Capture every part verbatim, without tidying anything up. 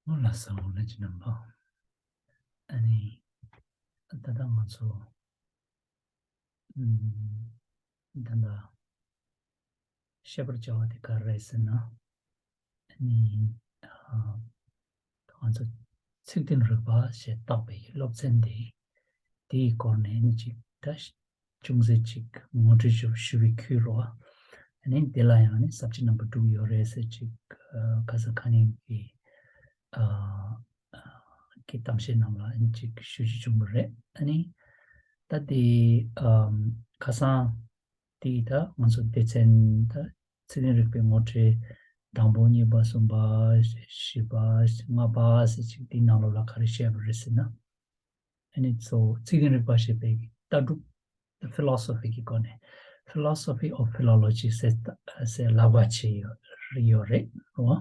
ཨོ་ལགས་སོ། ལྷན་རྒྱས་རྣམ་པ། ཨ་ནི། ད་ལྟ་ང་ཚོ། ཨམ། ད་ལྟ། བཤད་པར་བྱ་བ་དེ་ག་རེ་རེད་ཟེར་ན། ཨ་ནི། ཨ། ང་ཚོ་ཚིག་དོན་རིག་པ་ཞེས་བཏགས་པའི་སློབ་ཚན་དེ། དེའི་སྐོར་ནས་ཨ་ནི་ཅིག་ད། ཅུང་ཟད་ཅིག་ངོ་སྤྲོད་ཞུ་ཞུ་བའི་ཁུལ་རོ། ཨ་ནི་དེ་ལ་ཡང་ནི་ས་བཅད་རྣམ་པ་དྲུག་ཡོད་རེད་ཟེར་ཅིག་ཨ། ཁ་སང་ཁ་ཉིན་གྱི། ཨ། ཨ། གི་གཏམ་བཤད་ནང་ལ་ཨ་ནི་ཅིག་ཞུ་རྒྱུ་བྱུང་བ་རེད། ཨ་ནི་ད་དེ། ཨམ། ཁ་སང་དེ་ད་ང་ཚོ་སྡེ་ཚན་ད་ཚིག་དོན་རིག་པའི་ངོ་སྤྲོད་དང་པོ་གཉིས་པ་གསུམ་པ་བཞི་པ་ལྔ་པ་ཟེར་ཅིག་དེའི་ནང་ལོགས་ལ་ག་རེ་བཤད་པ་རེད་ཟེར་ན། ཨ་ནི་གཙོ་བོ་ཚིག་དོན་རིག་པ་ཞེས་པའི་ལྟ་གྲུབ། The philosophy གི་སྒོ་ནས། Philosophy of Philology ཟེར་ཟེར་ལབ་པ་ཅིག་ཡོད་ཡོད་རེད་རོ། ཨ་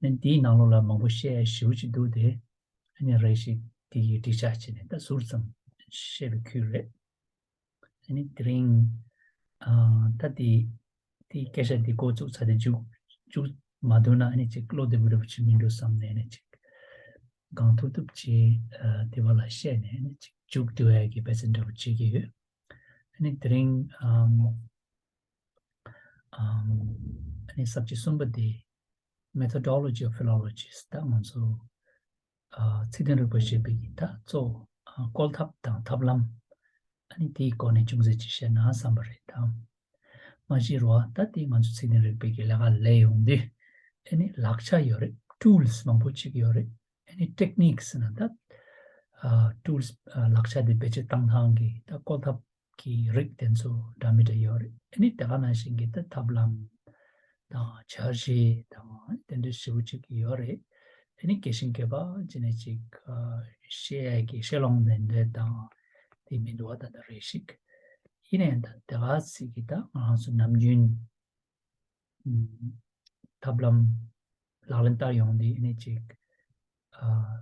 ནི་དེའི་ནང་ལོགས་ལ་མང་པོ་བཤད་ཞེ་པོ་ཅིག་འདུག་སྟེ། ཨ་ནི་རེ་ཞིག་དེ་ཡི་འགྲེལ་བཤད་བྱས་ནས་ད་ཟུར་ཙམ་བཤད་པའི་ཁུལ་རེད། ཨ་ནི་དེ་རིང་། ཨ། ད་དེ་དེ་སྐད་ཆ་དེ་འགོ་བཙུགས་ཚར་ཏེ་མཇུག་མཇུག་མ་བསྡུ་ན་ཨ་ནི་ཅིག་བློ་བདེ་པོ་འདྲ་པོ་ཅིག་མི་འདུག་བསམ་ནས་ཨ་ནི་ཅིག་གང་ཐུབ་ཐུབ་ཅིག་ཨ། དེ་བ་ལ་བཤད་ནས་ཨ་ནི་ཅིག་མཇུག་བསྡུ་ཡ་གི་དཔེ་མཚོན་འདྲ་པོ་བྱེད་ཀྱི་ཡོད། ཨ་ནི་དེ་རིང་། ཨམ། ཨམ། ཨ་ནི་ས་བཅད་གསུམ་པ་དེ། Methodology of Philology ད་ང་ཚོ། ཨ། ཚིག་དོན་རིག་པ་ཞེས་པའི་གི་ད་གཙོ་བོ། ཨ། བཀོལ་ཐབས་དང་ཐབས་ལམ། ཨ་ནི་དེའི་སྐོར་ནས་ཅུང་ཟད་ཅིག་བཤད་ན་བསམ་པ་རེད་དམ། མ་གཞི་རོ་ད་དེ་ང་ཚོ་ཚིག་དོན་རིག་པའི་གི་ལས་ཀ་ལས་ཡོང་དུས། ཨ་ནི་ལག་ཆ་ཡོད་རེད། tools མང་པོ་ཅིག་ཡོད་རེད། ཨ་ནི་techniques ཟེར་ན་ད། ཨ། tools ཨ། ལག་ཆ་དེ་བེད་སྤྱོད་བཏང་སྟངས་ཀྱི་ད་བཀོལ་ཐབས། གི་རིགས་དེ་ཚོ་འདྲ་མི་འདྲ་ཡོད་རེད། ཨ་ནི་དེ་ག་ནང་བཞིན་གྱི་ད་ཐབས་ལམ་དང་འཆར་གཞི་དང་དེ་འདྲ་ཞེ་པོ་ཅིག་ཡོད་རེད། ཨ་ནི་རྒྱས་ཤིང་རྒྱས་པ་བྱས་ནས་ཅིག་ཨ། བཤད་ཡས་ཀྱི་བཤད་ལུང་དེ་འདྲ་དང་དེ་མི་འདུག་བ། ད་ལྟ་རེ་ཞིག་ཡིན་ནའི་ད་དེ་ག་ཚིག་གི་ད་ང་རང་ཚོ་ནམ་རྒྱུན་ཨུམ། ཐབས་ལམ་ལག་ལེན་བསྟར་ཡོང་དུས་ཨ་ནི་ཅིག་ཨ།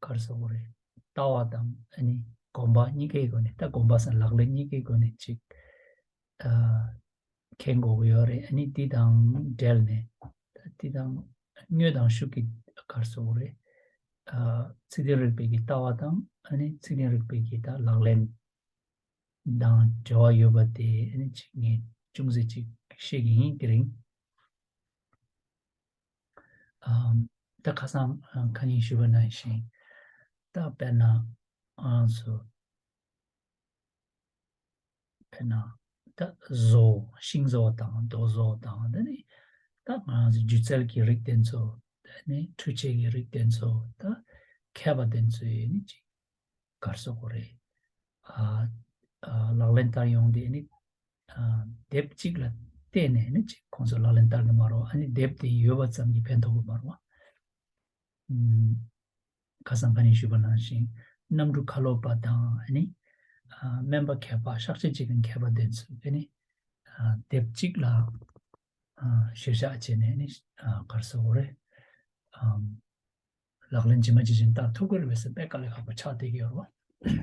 ག་རེ་ཟེར་དགོས་རེད། ལྟ་བ་དང་ཨ་ནི་གོམས་པ་གཉིས་ཀའི་སྒོ་ནས། ད་གོམས་པ་སམ་ལག་ལེན་གཉིས་ཀའི་སྒོ་ནས་ཅིག་ཨ། མཁྱེན་དགོས་ཀྱི་ཡོད་རེད། ཨ་ནི་འདི་དང་འབྲེལ་ནས་ད་འདི་དང་དངོས་དང་ཤུགས་ཀྱིས་ག་རེ་ཟེར་དགོས་རེད། ཨ། ཚིག་དོན་རིག་པའི་གི་ལྟ་བ་དང་ཨ་ནི་ཚིག་དོན་རིག་པའི་གི་ད་ལག་ལེན་དང་འབྲེལ་བ་ཡོད་པ་དེ་ཨ་ནི་ཅིག་ངས་ཅུང་ཟད་ཅིག་བཤད་ཀྱི་ཡིན། དེ་རིང་། ཨམ། ད་ཁ་སང་ཨ། ཁ་ཉིན་ཞུས་པ་ནང་བཞིན། ད་དཔེར་ན་ང་རང་ཚོ། དཔེར་ན་ད་བཟོ། ཤིང་བཟོ་དང་རྡོ་བཟོ་དང་། ད་ནི་ད་ང་རང་ཚོ་སྒྱུ་རྩལ་གྱི་རིགས་དེ་ཚོ། ད་ནི་འཕྲུལ་ཆས་ཀྱི་རིགས་དེ་ཚོ། ད་མཁས་པ་དེ་ཚོས་ནི་ཅིག་ག་རེ་ཟེར་དགོས་རེད། ཨ། ཨ། ལག་ལེན་བསྟར་ཡོང་དུས་ནི། ཨ། དེབ་གཅིག་ལ་བལྟས་ནས་ནི་ཅིག་ཁོང་ཚོ་ལག་ལེན་བསྟར་གི་མ་རེད་བ། ཨ་ནི་དེབ་དེ་ཡོད་པ་ཙམ་གྱིས་ཕན་ཐོགས་གི་མ་རེད་བ། ཨུམ། ཁ་སང་ཁ་ཉིན་ཞུས་པ་ནང་བཞིན་གནམ་གྲུ་ཁ་ལོ་པ་དང་ཨ་ནི། ཨ། སྨན་པ་མཁས་པ། གཤག་བཅོས་བྱེད་མཁན་མཁས་པ་དེ་ཚོས་ཨ་ནི། ཨ། དེབ་གཅིག་ལ། ཨ། གཞིར་བཞག་བྱས་ནས་ཨ་ནི། ཨ། ག་རེ་ཟེར་དགོས་རེད། ཨམ། ལག་ལེན་ཇི་མ་ཇི་བཞིན་བསྟར་ཐུབ་ཀྱི་རེད་པས་ཟེར་དཔེ་དཀའ་ལས་ཁག་པོ་ཆགས་བསྡད་ཀྱི་ཡོད་རེད་བ།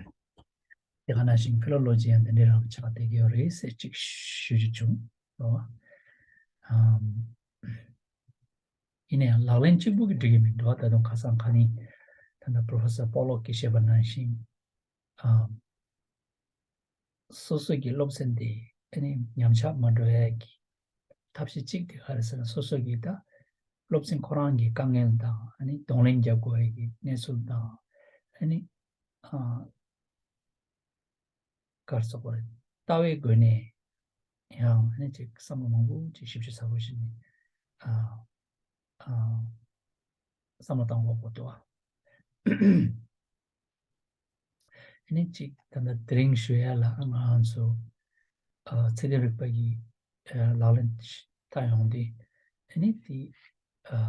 དེ་ག་ནང་བཞིན་ཕི་ལོ་ལོ་ཇི་ཡང་དེ་འདྲའི་རང་ཆགས་བསྡད་ཀྱི་ཡོད་རེད་ཟེར་ཅིག་ཞུ་རྒྱུ་བྱུང་རེད་བ། ཨམ། ཡིན་ན་ཡང་ལག་ལེན་གཅིག་པུ་གིས་འགྲིག་གི་མི་འདུག་བ། ད་དུང་ཁ་སང་ཁ་ཉིན་ད་ལྟ་Professor Pollock གིས་བཤད་པ་ནང་བཞིན། ཨམ། སོ་སོ་གི་སློབ་ཚན་དེ་ཨ་ནི་ཉམས་ཆག་མ་འགྲོ་ཡ་གི་ཐབས་ཤེས་གཅིག་དེ་ག་རེ་ཟེར་ན། སོ་སོ་གི་ད་སློབ་ཚན་ཁོ་རང་གི་དཀའ་ངལ་དང་ཨ་ནི་གདོང་ལེན་རྒྱབ་དགོས་ཡ་གི་གནས་ཚུལ་དང་། ཨ་ནི། ཨ། ག་རེ་ཟེར་དགོས་རེད། ལྟ་བའི་སྒོ་ནས་ཡང་ཨ་ནི་ཅིག་བསམ་བློ་མང་པོ་ཅིག་ཞིབ་ཞིབ་ཚགས་པོ་བྱས་ནས། ཨ། ཨ། བསམ་བློ་བཏང་དགོས་ཀྱི་འདུག་བ། ཨ་ནི་གཅིག་ད་ལྟ་དེ་རིང་ཞུ་ཡ་ལ་ང་རང་ཚོ། ཨ། ཚིག་དོན་རིག་པ་གི། ཨ། ལག་ལེན་བསྟར་ཡོང་དུས་ཨ་ནི་དེ། ཨ།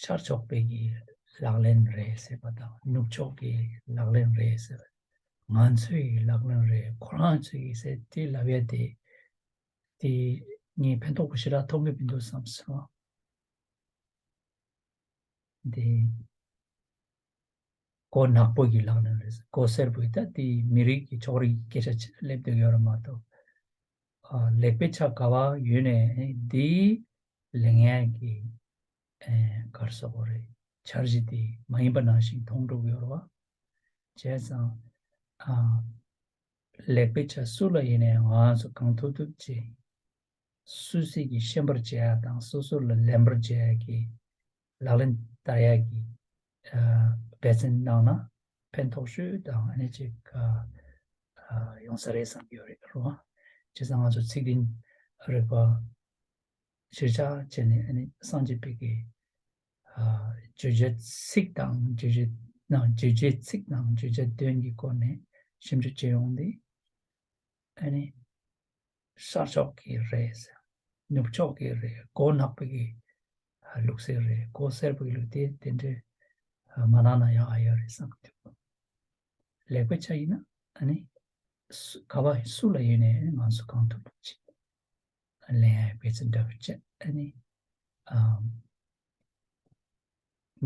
ཤར་ཕྱོགས་པའི་གི་ལག་ལེན་རེད་ཟེར་བ་དང་ནུབ་ཕྱོགས་ཀྱི་ལག་ལེན་རེད་ཟེར་བ། ང་ཚོའི་གི་ལག་ལེན་རེད། ཁོ་རང་ཚོའི་གི་ཟེར་དེ་ལབ་ཡ་དེ། དེ་ངས་ཕན་ཐོགས་པོ་ཞེ་དྲག་ཐོབ་ཀྱི་མི་འདུག་བསམ་སོང་། དེ། མགོ་ནག་པོ་གི་ལག་ལེན་རེད། མགོ་སེར་པོའི་ད་དེ་མི་རིགས་ཀྱི་ཕྱོགས་རིས་ཀྱི་སྐད་ཆ་ཅིག་སླེབས་བསྡད་ཡོད་རེད་མ་གཏོགས། ཨ། ལེགས་པའི་ཆ་ག་བ་ཡོད་ནའི་དེའི་ལེན་ཡས་ཀྱི་ ཨེ་ག་རེ་ཟེར་དགོས་རེད། འཆར་གཞི་དེ་མ་ཡིན་པ་ནང་བཞིན་མཐོང་འགྲོ་གི་ཡོད་རེད་བ། བྱས་ཙང་ཨ་ལེགས་སྤེལ་བྱ་སུ་ལ་ཡིན་ནའི་ང་ཚོ་གང་ཐུབ་ཐུབ་ཀྱིས་སུད་སི་གི་ཤེས་པར་བྱེད་ཡ་དང་སོ་སོ་ལ་ལེན་པར་བྱེད་ཡ་གི་ལག་ལེན་བསྟར་ཡ་གི་ཨ་འབད་བརྩོན་གནང་ན་ཕན་ཐོགས་ཤོས་དང་ཨ་ནི་ཅིག་ཨ་ཨ་ཡོང་ས་རེད་བསམ་གྱི་ཡོད་རེད་རོ། བྱས་ཙང་ང་ཚོ་ཚིག་དོན་རིག་པ་གཞིར་བཞག་བྱས་ནས་ཨ་ནི་སངས་རྒྱས་པའི་གི་ཨ་བརྗོད་བྱ་ཚིག་དང་བརྗོད་བྱ་ནང་བརྗོད་བྱའི་ཚིག་དང་བརྗོད་བྱ་དོན་གྱི་སྐོར་ནས་ཞིབ་འཇུག་བྱེད་ཡོང་དུས། ཨ་ནི་ཤར་ཕྱོགས་ཀྱི་རེད། ནུབ་ཕྱོགས་ཀྱི་རེད། མགོ་ནག་པོ་གི་ལུགས་སྲོལ་རེད། མགོ་སེར་པོ་གི་ལུགས་དེ་དེ་འདྲའི་མ་གནང་ན་ཡག་ཨ་ཡོད་རེད་བསམ་གྱི་འདུག་ལེགས་པའི་ཆ་ཡིན་ན་ཨ་ནི་སུ་ག་བ་སུ་ལ་ཡིན་ནའི་ང་ཚོ་གང་ཐུབ་ཐུབ་ཅིག་ལེན་ཡ་དཔེ་ཚན་འདྲ་པོ་བྱས་ཨ་ནི་ཨམ།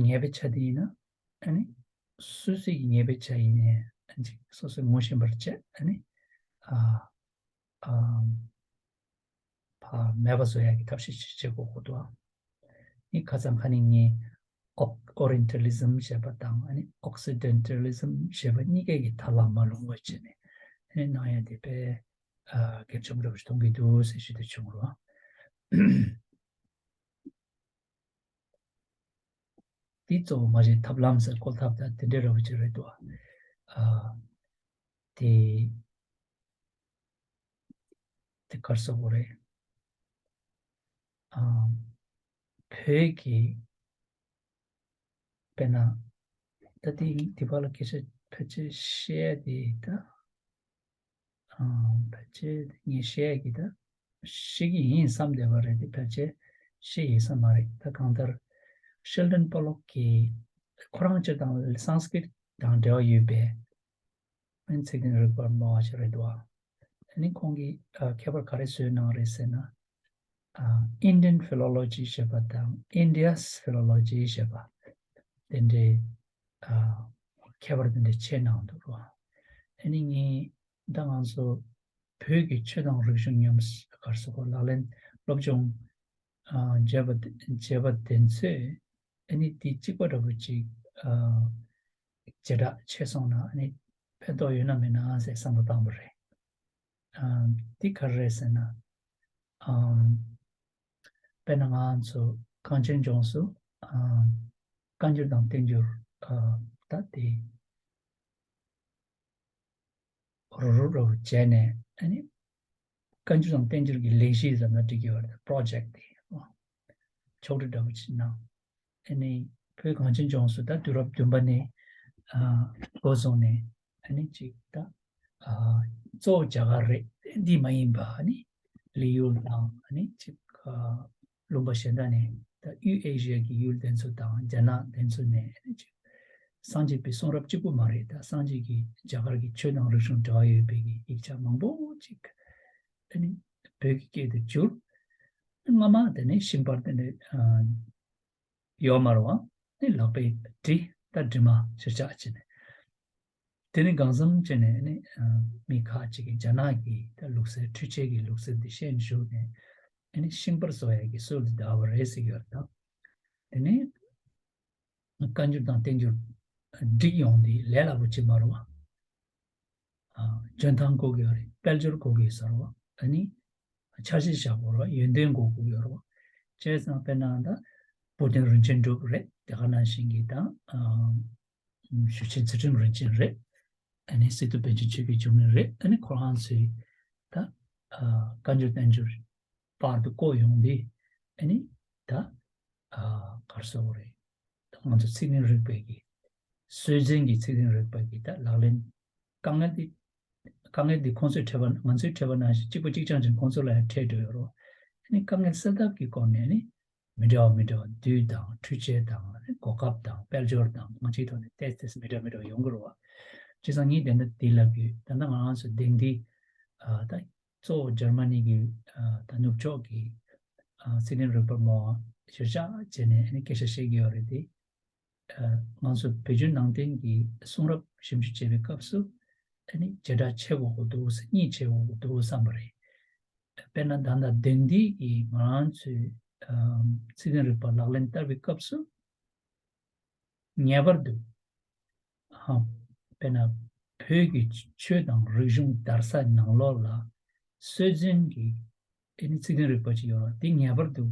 ཉེས་པའི་ཆ་དེ་ཡིན་ན་ཨ་ནི་སོ་སོའི་ཉེས་པའི་ཆ་ཡིན་ནའི་ཨ་ནི་སོ་སོས་ངོ་ཤེས་པར་བྱས་ཨ་ནི་ཨ་ཨམ་ཕ་མེད་པ་བཟོ་ཡག་གི་ཐབས་ཤེས་ཤིག་བྱེད་དགོས་ཀྱི་འདུག་ཨ་ནི་ཁ་སང་ཁ་ནས་ངས་ཨོ་ཨོ་རི་ཡན་ཊལ་ལི་ཛིམ་ཞེས་པ་དང་ཨ་ནི་ཨོག་སི་ཌེན་ཊལ་ལི་ཛིམ་ཞེས་པ་གཉིས་ཀའི་གི་ཐབས་ལ་མ་ལྷུང་བ་བྱས་ནས་ཨ་ནི་གནང་ཡ་དེ་དཔེ་ཨ་གལ་ཆེན་པོ་འདྲ་པོ་ཞིག་མཐོང་གི་འདུག་ཟེར་ཞུ་འདོད་བྱུང་རོགས། འདི་གཙོ་བོ་མ་གཞི་ཐབས་ལམ་ཟེར་བཀོལ་ཐབས་དང་དེ་འདྲའི་ར་བ་ཅིག་རེད་འདུག་ཨ། དེ་དེ་གར་སོགས་པོ་རེད། ཨ། བོད་ཀྱི་དཔེར་ན་ད་དེ་དེ་བ་ལ་སྐད་ཆ་ཕལ་ཆེར་བཤད་དེ་ད། ཕལ་ཆེར་ངས་བཤད་ཀྱི་ད་བཤད་ཀྱི་ཡིན་བསམ་བསྡད་པ་རེད་དེ་ཕལ་ཆེར་བཤད་ཡོད་ས་མ་རེད། ད་གང་ལྟར་ཤེལ་ཌན་པོ་ལོག་གིས་ཁོ་རང་སྤྱིར་བཏང་སཾ་སྐྲྀཏ་དང་འབྲེལ་བ་ཡོད་པའི་ཚིག་དོན་རིག་པར་སྨྲ་བ་ཞིག་རེད་འདུག་ཨ་ནི་ཁོང་གིས་ཁྱད་པར་ག་རེ་བཟོས་གནང་རེད་ཟེར་ན། Indian philology ཞེས་པ་དང་India's philology ཞེས་པ་དེ་འདྲའི་ཁྱད་པར་དེ་འདྲའི་ཕྱེ་གནང་འདུག་རོ། ཨ་ནི་ངས་ད་ང་ཚོ་བོད་ཀྱི་ཆོས་དང་རིག་གཞུང་ཉམས་གར་སོགས་ལག་ལེན་སློབ་སྦྱོང་བྱས་པ་བྱས་པ་དེ་ཚོས་ཨ་ནི་དེ་གཅིག་པ་འདྲ་པོ་ཅིག་བྱེ་བྲག་ཕྱེ་སོང་ན་ཨ་ནི་ཕན་ཐོགས་ཡོད་ན་མེད་ན་ཟེར་བསམ་བློ་བཏང་བ་རེད། འདི་ག་རེ་རེད་ཟེར་ན། དཔེར་ན་ང་ཚོ་གངས་ཅན་ལྗོངས་སུ་བཀའ་འགྱུར་དང་བསྟན་འགྱུར་ད་དེ་རུ་རུ་རུ་བྱས་ནས་ཨ་ནི་བཀའ་འགྱུར་དང་བསྟན་འགྱུར་གྱི་ལས་གཞི་ཟེར་ན་འགྲིག་གི་ཡོད་རེད། པྲོ་ཇེག་དེ་ཕྱོགས་སྒྲིག་འདྲ་པོ་ཅིག་གནང་། ཨ་ནི་བོད་གངས་ཅན་ལྗོངས་སུ་ད་དུས་རབས་བདུན་པ་ནས་འགོ་བཟུང་ནས་ཨ་ནི་ཅིག་ད་གཙོ་བོ་རྒྱ་གར་རེད། འདི་མ་ཡིན་པ་ཨ་ནི་ལི་ཡུལ་དང་ཨ་ནི་ཅིག་ལུང་པ་གཞན་དག་ནས་ད་དབུས་ཨེ་ཤི་ཡ་གི་ཡུལ་དེ་ཚོ་དང་རྒྱ་ནག་དེ་ཚོ་ནས་ཨ་ནི་ཅིག་སངས་རྒྱས་པའི་གསུང་རབ་གཅིག་པུ་མ་རེད། ད་སངས་རྒྱས་ཀྱི་རྒྱ་གར་གྱི་ཆོས་དང་རིག་གཞུང་འབྲེལ་བ་ཡོད་པའི་གི་ཡིག་ཆ་མང་པོ་ཅིག་ཨ་ནི་བོད་ཀྱི་སྐད་དུ་བསྒྱུར། སྔ་མ་དེ་ནས་ཤིང་པར་དེ་འདྲ་ཡོད་མ་རེད་བ། ནི་ལག་པས་བྲིས་ད་འབྲི་མ་གཞིར་བཞག་བྱས་ནས། དེ་ནི་གང་འཚམ་བྱས་ནས་ནི་མི་ཁག་ཅིག་གིས་རྒྱ་ནག་གི་ད་ལུགས་སྲོལ་འཕྲུལ་ཆས་ཀྱི་ལུགས་སྲོལ་འདི་ཤེས་ནས་བཞུགས་ནས་ནི་ཤིང་པར་བཟོ་ཡས་ཀྱི་སྲོལ་འདི་དར་བ་རེད་ཟེར་གྱི་ཡོད་རེད་ད། དེ་ནས་བཀའ་འགྱུར་དང་བསྟན་འགྱུར་བསྒྲིགས་ཡོང་དུས་ལས་སླ་པོ་ཅིག་མ་རེད་བ། ཨ་འཇོན་ཐང་དགོས་ཀྱི་ཡོད་རེད། དཔལ་འབྱོར་དགོས་ཀྱི་ཡོད་ས་རེད་བ། ཨ་ནི་འཆར་གཞི་བཞག་དགོས་རེད་བ། ཡོན་ཏན་དགོས་དགོས་ཀྱི་ཡོད་རེད་བ། བྱས་ཙང་དཔེར་ན་ད་བུ་སྟོན་རིན་ཆེན་གྲུབ་རེད། དེ་ག་ནང་བཞིན་གྱི་ད་ཨ་ཞུ་ཆེན་ཚུལ་ཁྲིམས་རིན་ཆེན་རེད། ཨ་ནི་སི་ཏུ་པཎ་ཆེན་ཆོས་ཀྱི་འབྱུང་གནས་རེད། ཨ་ནི་ཁོ་རང་ཚོའི་ད་ཨ་བཀའ་འགྱུར་བསྟན་འགྱུར་པར་དུ་བརྐོས་ཡོང་དུས་ཨ་ནི་ད་ཨ་ག་རེ་ཟེར་དགོས་རེད། ད་ང་ཚོ་ཚིག་དོན་རིག་པའི་གི་སྲོལ་འཛིན་གྱི་ཚིག་དོན་རིག་པའི་གི་ད་ལག་ལེན་དཀའ་ངལ་འདི་དཀའ་ངལ་འདི་ཁོང་ཚོས་འཕྲད་པ་ང་ཚོས་འཕྲད་པ་ནང་བཞིན་གཅིག་པ་གཅིག་རྐྱང་ཅན་ཁོང་ཚོ་ལ་ཡང་འཕྲད་འགྲོ་ཡོད་རེད། ཨ་ནི་དཀའ་ངལ་སེལ་ཐབས་ཀྱི་སྐོར་ནས་ནི་མི་འདྲ་བ་མི་འདྲ་བ་དུས་དང་འཕྲུལ་ཆས་དང་ཨ་ནི་གོ་སྐབས་དང་དཔལ་འབྱོར་དང་གང་ཅིའི་ཐོག་ནས་ཏོག་ཙམ་མི་འདྲ་མི་འདྲ་བ་ཡོང་གི་རེད་བ། བྱས་ཙང་ངས་དེ་འདྲ་འདི་ལབ་ཡོད། ད་ལྟ་ང་རང་ཚོ་དེང་འདི་ཨ་ད་གཙོ་བོ་འཇར་མ་ནི་གི་ཨ་ད་ནུབ་ཕྱོགས་ཀྱི་ཨ་ཚིག་དོན་རིག་པ་མོ་གཞིར་བཞག་བྱས་ནས་ཨ་ནི་སྐད་ཆ་བཤད་ཀྱི་ཡོད་རེད་དེ། ཨ་ང་ཚོ་བོད་བརྒྱུད་ནང་བསྟན་གྱི་གསུང་རབ་ཞིབ་འཇུག་བྱེད་པའི་སྐབས་སུ་ཨ་ནི་བྱེ་བྲག་ཕྱེ་དགོས་ཀྱི་འདུག་ཟེར། གཉིས་ཕྱེ་དགོས་ཀྱི་འདུག་བསམ་པ་རེད། དཔེར་ན་ད་ལྟ་དེང་འདི་གི་ང་རང་ཚོའི་ ཚིག་དོན་རིག་པ་ལག་ལེན་བསྟར་བའི་སྐབས་སུ་ངེས་པར་དུ་དཔེར་ན་བོད་ཀྱི་ཆོས་དང་རིག་གཞུང་དར་ས་ནང་ལོགས་ལ་སྲོལ་འཛིན་གྱི་ཨེ་ནི་ཚིག་དོན་རིག་པ་ཅིག་ཡོད་ར་དེ་ངེས་པར་དུ་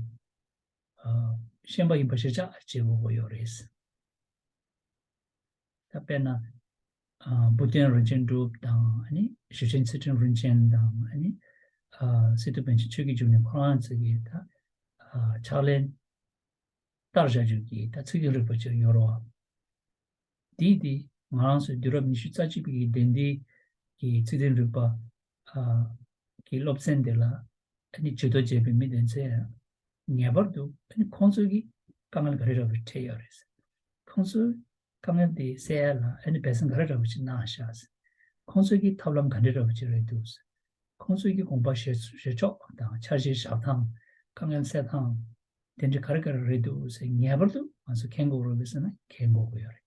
ཤེས་པ་ཡིན་པ་གཞིར་བཞག་བྱེད་དགོས་ཀྱི་ཡོད་རེད། ད་དཔེར་ན། བུ་སྟོན་རིན་ཆེན་གྲུབ་དང་ཨ་ནི་ཞུ་ཆེན་ཚུལ་ཁྲིམས་རིན་ཆེན་དང་ཨ་ནི། སི་ཏུ་པཎ་ཆེན་ཆོས་ཀྱི་འབྱུང་གནས་ཁོ་རང་ཚོ་གིས་ད། ཕྱག་ལེན་བསྟར་བྱ་རྒྱུ་གི་ད་ཚིག་དོན་རིག་པ་ཅིག་ཡོད་རོགས། དེའི་དེ་ང་རང་ཚོའི་དུས་རབས་ཉི་ཤུ་རྩ་གཅིག་པའི་གི་དེང་དུས་ཀྱི་ཚིག་དོན་རིག་པ་གི་སློབ་ཚན་དེ་ལ་ཨ་ནི་ཇུས་གཏོགས་བྱས་པའི་མི་དེ་ཚོས་ངེས་པར་དུ་ཨ་ནི་ཁོང་ཚོའི་གི་དཀའ་ངལ་ག་རེ་ར་བ་འཕྲད་ཡོད་རེད། ཁོང་ཚོའི་དཀའ་ངལ་དེ་སེལ་ཡ་ལ་ཨ་ནི་འབད་བརྩོན་ག་རེ་འདྲ་བོ་ཅིག་གནང་ཤག་ཁོང་ཚོའི་གི་ཐབས་ལམ་ག་འདྲ་འདྲ་བོ་ཅིག་རེད་འདུག་ཁོང་ཚོའི་གི་དགོངས་པ་བཞེས་བཞེས་ཕྱོགས་དང་འཆར་གཞི་བཞག་སྟངས་དཀའ་ངལ་སེལ་སྟངས་དེ་འདྲ་ག་རེ་ག་རེ་རེད་འདུག་ཟེར་ངེས་པར་དུ་ང་ཚོ་མཁྱེན་དགོས་རེད་པས་ཟེར་ན་མཁྱེན་དགོས་ཀྱི་ཡོད་རེད།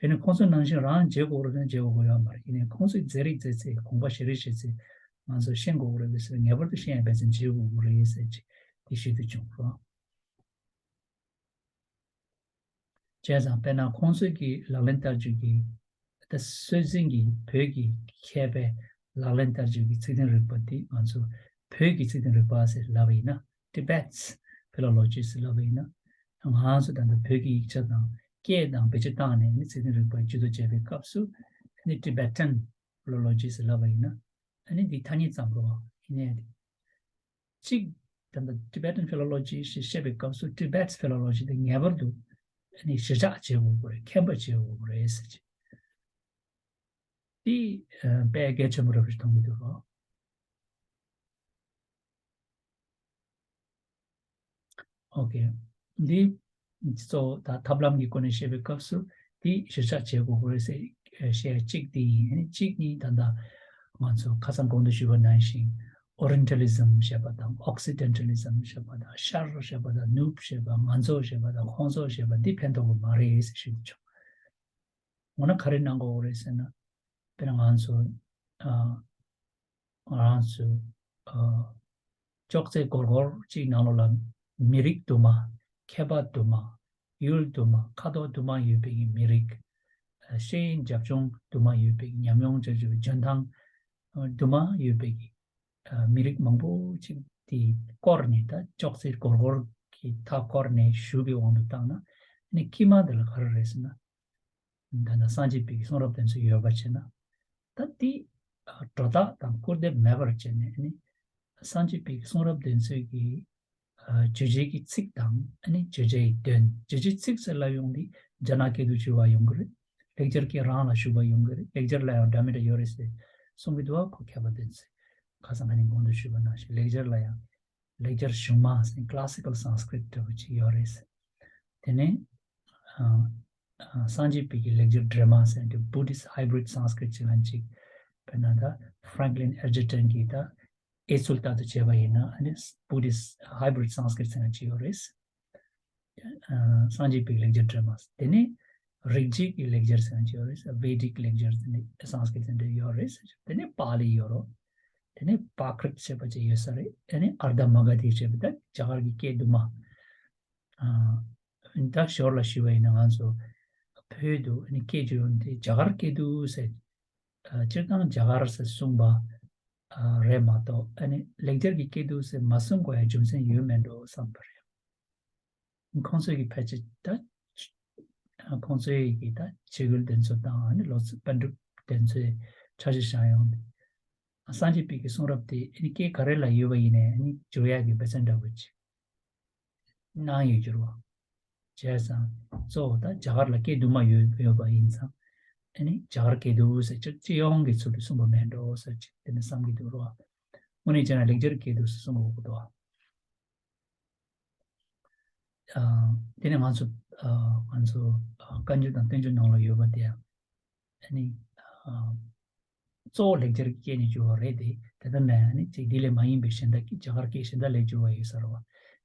ཡིན་ནའི་ཁོང་ཚོ་ནང་བཞིན་རང་བྱེད་དགོས་རེད་ཟེར་ན་བྱེད་དགོས་ཀྱི་ཡོད་མ་རེད། ཡིན་ནའི་ཁོང་ཚོས་མཛད་རིགས་མཛད་ཚེ་དགོངས་པ་བཞེས་རིགས་བཞེས་ཚེ་ང་ཚོ་ཤེས་དགོས་རེད་པས་ཟེར་ངེས་པར་དུ་ཤེས་ཡ་འབད་བརྩོན་བྱེད་དགོས་རེད་ཟེར་ཅིག་དེ་ཞུ་འདོད་བྱུང་རོགས། བྱས་ཙང་དཔེར་ན་ཁོང་ཚོས་ཀྱི་ལག་ལེན་བསྟར་རྒྱུ་གི་ད་སྲོལ་འཛིན་གྱི་བོད་ཀྱི་མཁས་པའི་ལག་ལེན་བསྟར་རྒྱུ་གི་ཚིག་དོན་རིག་པ་འདི་ང་ཚོ་བོད་ཀྱི་ཚིག་དོན་རིག་པ་ཟེར་ལབ་པ་ཡིན་ན་Tibet's philology ཟེར་ལབ་པ་ཡིན་ན་ང་ཚོ་ད་ལྟ་བོད་ཀྱི་ཡིག་ཆ་དང་སྐད་དང་བེད་སྤྱོད་བཏང་ནས་ནི་ཚིག་དོན་རིག་པ་ཇུས་གཏོགས་བྱས་པའི་སྐབས་སུ་ནི་Tibetan philology ཟེར་ལབ་པ་ཡིན་ན་ཨ་ནི་འདི་ཐ་སྙད་ཙམ་རོ་ཡིན་ནའི་གཅིག་ད་ལྟ་Tibetan philology ཞེས་བཤད་པའི་སྐབས་སུ་Tibet's philology དེ་ངེས་པར་དུ་ཨ་ནི་གཞིར་བཞག་བྱེད་དགོས་ཀྱི་རེད། མཁྱེན་པ་བྱེད་དགོས་ཀྱི་རེད་ཟེར་གྱི། དེ་དཔེ་གལ་ཆེན་པོ་རེད་པ་ཞིག་མཐོང་གི་འདུག་རོགས། ཨོ་ཀེ། འདི་གཙོ་བོ་ད་ཐབས་ལམ་གྱི་སྒོ་ནས་བཤད་པའི་སྐབས་སུ་འདི་གཞིར་བཞག་བྱེད་དགོས་ཀྱི་རེད་ཟེར་བཤད་གཅིག་འདི་ཡིན། ཨ་ནི་གཅིག་ནི་ད་ལྟ་ང་ཚོ་ཁ་སང་གོང་དུ་ཞུས་པ་ནང་བཞིན་Orientalism ཞེས་པ་དང་Occidentalism ཞེས་པ་དང་ཤར་ཞེས་པ་དང་ནུབ་ཞེས་པ་ང་ཚོ་ཞེས་པ་དང་ཁོང་ཚོ་ཞེས་པ་འདི་ཕན་ཐོགས་པ་མ་རེད་ཟེར་ཞུས་ཆོག་འོ་ན་ག་རེ་གནང་དགོས་རེད་ཟེར་ན། དཔེར་ན་ང་ཚོ་ཨ་ང་རང་ཚོ་ཨ་ཅོག་ཙེ་སྒོར་སྒོར་གཅིག་ནང་ལོགས་ལ་མི་རིགས་དུ་མ། མཁས་པ་དུ་མ། ཡུལ་དུ་མ། ཁ་དོག་དུ་མ་ཡོད་པའི་མི་རིགས། ཨ་ཤེས་ཡོན་རྒྱབ་ལྗོངས་དུ་མ་ཡོད་པའི་ཉམས་མྱོང་བྱ་རྒྱུ་འཇོན་ཐང་དུ་མ་ཡོད་པའི་མི་རིགས་མང་པོ་ཅིག་དེ་བསྐོར་ནས་ད་ཅོག་ཙེ་སྒོར་སྒོར་གྱི་མཐའ་བསྐོར་ནས་བཞུགས་པའི་དབང་དུ་བཏང་ན་ནི་དཀྱིལ་མ་འདི་ལ་ག་རེ་རེད་ཟེར་ན། ད་ལྟ་སངས་རྒྱས་པའི་གསུང་རབ་དེ་ཚོ་ཡོད་པ་བྱས་ན། ད་དེ་སྒྲོ་བཏགས་དང་སྐུར་འདེབས་མེད་པར་བྱས་ནས་ནི་སངས་རྒྱས་པའི་གསུང་རབ་དེ་ཚོའི་གི་བརྗོད་བྱའི་གི་ཚིག་དང་ཨ་ནི་བརྗོད་བྱའི་དོན། བརྗོད་བྱའི་ཚིག་ཟེར་ལབ་ཡོང་དུས་རྒྱ་ནག་སྐད་དུ་བསྒྱུར་བ་ཡོང་གི་རེད། ལེགས་སྦྱར་སྐད་རང་ལ་བཞུགས་པ་ཡོང་གི་རེད། ལེགས་སྦྱར་ལ་ཡང་འདྲ་མི་འདྲ་ཡོད་རེད་ཟེར་གསུང་གི་འདུག་བ། ཁོ་མཁས་པ་དེ་ཚོས་ཁ་སང་ཁ་ཉིན་གོང་དུ་ཞུས་པ་ནང་བཞིན་ལེགས་སྦྱར་ལ་ཡང་ལེགས་སྦྱར་གཞུང་མ་ཟེར་Classical Sanskrit འདྲ་བོ་ཅིག་ཡོད་རེད། དེ་ནས་ཨ་ཨ་སངས་རྒྱས་པའི་གི་ལེགས་སྦྱར་འདྲེས་མ་ཟེར་དེ་Buddhist Hybrid Sanskrit ཅིག་ལ་ཅིག་དཔེར་ན་ད་Franklin Edgerton གྱིས་ད་ཨེ་ཚུལ་ལྟར་དུ་བྱས་པ་ཡིན་ན་ཨ་ནི་Buddhist Hybrid Sanskrit ཟེར་ཡང་ཅིག་ཡོད་རེད། ཨ་སངས་རྒྱས་པའི་ལེགས་སྦྱར་འདྲེས་མ། དེ་ནས་རིག་བྱེད་ཀྱི་ལེགས་སྦྱར་ཟེར་ཡང་ཅིག་ཡོད་རེད། Vedic ལེགས་སྦྱར་ཟེར་ནས་Sanskrit ཟེར་འདྲ་ཡོད་རེད། དེ་ནས་པཱ་ལི་ཡོད་རོགས། དེ་ནས་Prakrit ཞེས་པ་ཅིག་ཡོད་ས་རེད། དེ་ནས་Ardha Magadhi ཞེས་པ་ད་རྒྱ་གར་གྱི་སྐད་དུ་མ། ཨ་ད་ཞོར་ལ་ཞུས་པ་ཡིན་ན་ང་ཚོ་བོད་དུ་ནི་སྐད་ཅིག་ཡོད་དེ་རྒྱ་གར་སྐད་དུ་ཟེར། ཨ་སྤྱིར་བཏང་རྒྱ་གར་ཟེར་གསུངས་པ་ཨ་རེད་མ་གཏོགས་ཨ་ནི་ལེགས་སྦྱར་གྱི་སྐད་དུ་ཟེར་མ་གསུང་དགོས་ཡ་རྒྱུ་མཚན་ཡོད་མེད་འགྲོ་བསམ་པ་རེད། ཁོང་ཚོས་ཀྱི་ཕལ་ཆེར་ད་ཁོང་ཚོས་ཀྱི་ད་ཆེ་རྒྱུད་དེ་ཚོ་དང་ཨ་ནི་ལོ་ཙཱ་པཎ་གྲུབ་དེ་ཚོའི་འཆར་གཞི་བཞག་ཡོང་དུས། སངས་རྒྱས་པའི་གི་གསུང་རབ་དེ་ཨ་ནི་སྐད་ག་རེ་ལ་ཡོད་པ་ཡིན་ནའི་ཨ་ནི་བསྒྱུར་ཡག་གི་འབད་བརྩོན་འདྲ་བོ་ཅིག་གནང་ཡོད་རྒྱུ་རེད་བ། བྱས་ཙང་གཙོ་བོ་ད་རྒྱ་གར་ལ་སྐད་དུ་མ་ཡོད་ཡོད་པ་ཡིན་ཙང་ཨ་ནི་རྒྱ་གར་སྐད་དུ་ཟེར་ཅིག་སྤྱི་ཡོངས་ཀྱི་ཚུལ་དུ་གསུངས་པ་མེད་འགྲོ་ཟེར་ཅིག་དེ་ནི་བསམ་གྱི་འདུག་རེད་བ། དངོས་གནས་བྱས་ན་ལེགས་སྦྱར་སྐད་དུ་གསུང་དགོས་ཀྱི་འདུག་བ། ཨ་དེ་ནས་ང་ཚོ་ཨ་ང་ཚོ་ཨ་བཀའ་འགྱུར་དང་བསྟན་འགྱུར་ནང་ལ་ཡོད་པ་དེ་ཡང་ཨ་ནི་ཨ་གཙོ་བོ་ལེགས་སྦྱར་གྱི་སྐད་ནས་བསྒྱུར་བ་རེད་དེ། དེ་ལྟར་ན་ཡང་ནི་ཅིག་འདི་ལས་མ་ཡིན་པའི་གཞན་དག་གི་རྒྱ་གར་སྐད་གཞན་དག་ལས་བསྒྱུར་བ་ཡོད་ས་རེད་བ། ཨ་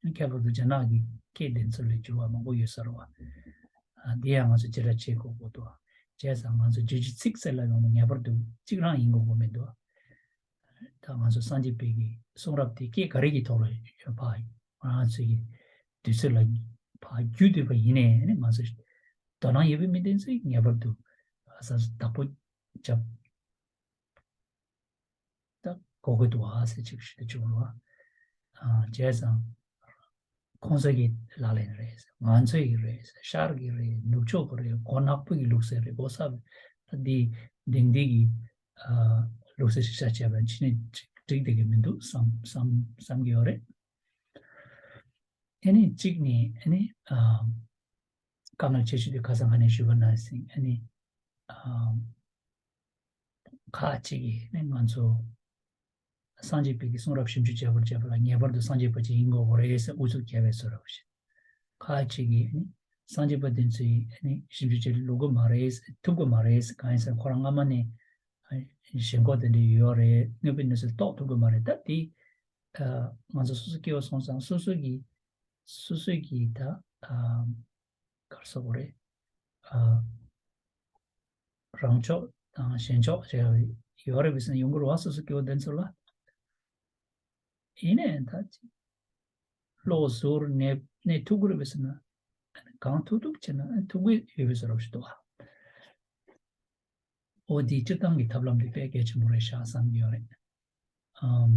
ནི་ཁྱད་པར་དུ་རྒྱ་ནག་གི་སྐད་དེ་ཚོ་ལས་བསྒྱུར་བ་མང་པོ་ཡོད་ས་རེད་བ། ཨ་འདི་ཡང་ང་ཚོ་བརྗེ་རེས་བྱེད་དགོས་ཀྱི་འདུག་བ། བྱས་ཙང་ང་ཚོ་བརྗོད་བྱའི་ཚིག་ཟེར་ལབ་ཡོང་ན་ངེས་པར་དུ་གཅིག་རང་ཡིན་དགོས་ཀྱི་མི་འདུག་བ། ད་ང་ཚོ་སངས་རྒྱས་པའི་གི་གསུང་རབ་དེ་སྐད་ག་རེ་གི་ཐོག་ལ་ཡོད་པ་ང་ཚོ་གི་ དུས་ཚོད་ལ་ཕར་བརྒྱུད་བསྡད་པ་ཡིན་ནའི་ཨ་ནི་ང་ཚོ་དོ་སྣང་ཡོད་པའི་མི་དེ་ཚོས་ངེས་པར་དུ་ཨ་ས་བདག་པོ་རྒྱབ། ད་གོ་དགོས་འདུག་ཨ་ཟེར་ཅིག་ཞུ་འདོད་བྱུང་རོ། ཨ་བྱས་ཙང་ཁོང་ཚོ་གི་ལག་ལེན་རེད། ང་ཚོ་ཡི་རེད། ཤར་གི་རེད། ནུབ་ཕྱོགས་གི་རེད། མགོ་ནག་པོ་གི་ལུགས་སྲོལ་རེད། མགོ་གསར་ད་འདི་དེང་འདི་གི་ཨ་ལུགས་སྲོལ་ཞིག་ཆ་བྱས་པ་ཕྱི་ནས་ཅིག་འགྲིག་བསྡད་ཀྱི་མི་འདུག་བསམ་བསམ་བསམ་གྱི་ཡོད་རེད། ཨ་ནི་གཅིག་ནི་ཨ་ནི་ཨ་དཀའ་ངལ་ཆེ་ཤོས་དེ་ཁ་སང་ཁ་ནས་ཞུས་པ་ནང་བཞིན་ཨ་ནི་ཨ་ཁག་ཅིག་གིས་ནི་ང་ཚོ་སངས་རྒྱས་པའི་གི་གསུང་རབ་ཞིབ་འཇུག་བྱེད་པར་བྱེད་པ་ལ་ངེས་པར་དུ་སངས་རྒྱས་པ་ཅིག་ཡིན་དགོས་པ་རེད་ཟེར་ཨུ་ཚུགས་རྒྱབ་པའི་བཟོ་འདྲ་བོ་ཞིག་ཁག་ཅིག་གིས་ནི་སངས་རྒྱས་པ་དེ་ཚོའི་ནི་ཞིབ་འཇུག་བྱེད་ལུགས་མ་རེད། ཐུབ་ཀྱི་མ་རེད། གང་ཡིན་ཟེར་ཁོ་རང་སྔ་མ་ནས་ཞེན་ཁོག་དེ་འདྲ་ཡོད་རེད། དངོས་པོའི་གནས་ཚུལ་རྟོགས་ཐུབ་ཀྱི་མ་རེད། ད་དེ་ང་ཚོ་སོ་སོ་སྐྱེ་བོ་སོང་ཙང་སོ་སོ་གི་སོ་སོ་གི་ད་ག་རེ་ཟེར་དགོས་རེད། རང་ཕྱོགས་དང་གཞན་ཕྱོགས་ཡོད་རེད་པས་ཟེར་ན་ཡོང་གི་རེད་བ། སོ་སོ་སྐྱེ་བོ་དེ་ཚོ་ལ། ཡིན་ནའི་ད་ཅིག་བློ་གཟུར་གནས་གནས་ཐུབ་ཀྱི་རེད་པས་ཟེར་ན། གང་ཐུབ་ཐུབ་བྱས་ན་ཐུབ་ཀྱི་ཡོད་པའི་བཟོ་འདྲ་ཞིག་འདུག་ཨ། འོ་དེའི་སྤྱིར་བཏང་གི་ཐབས་ལམ་དེ་དཔེ་གལ་ཆེན་པོ་རེད་ཤག་བསམ་གྱི་ཡོད་རེད། ཨམ།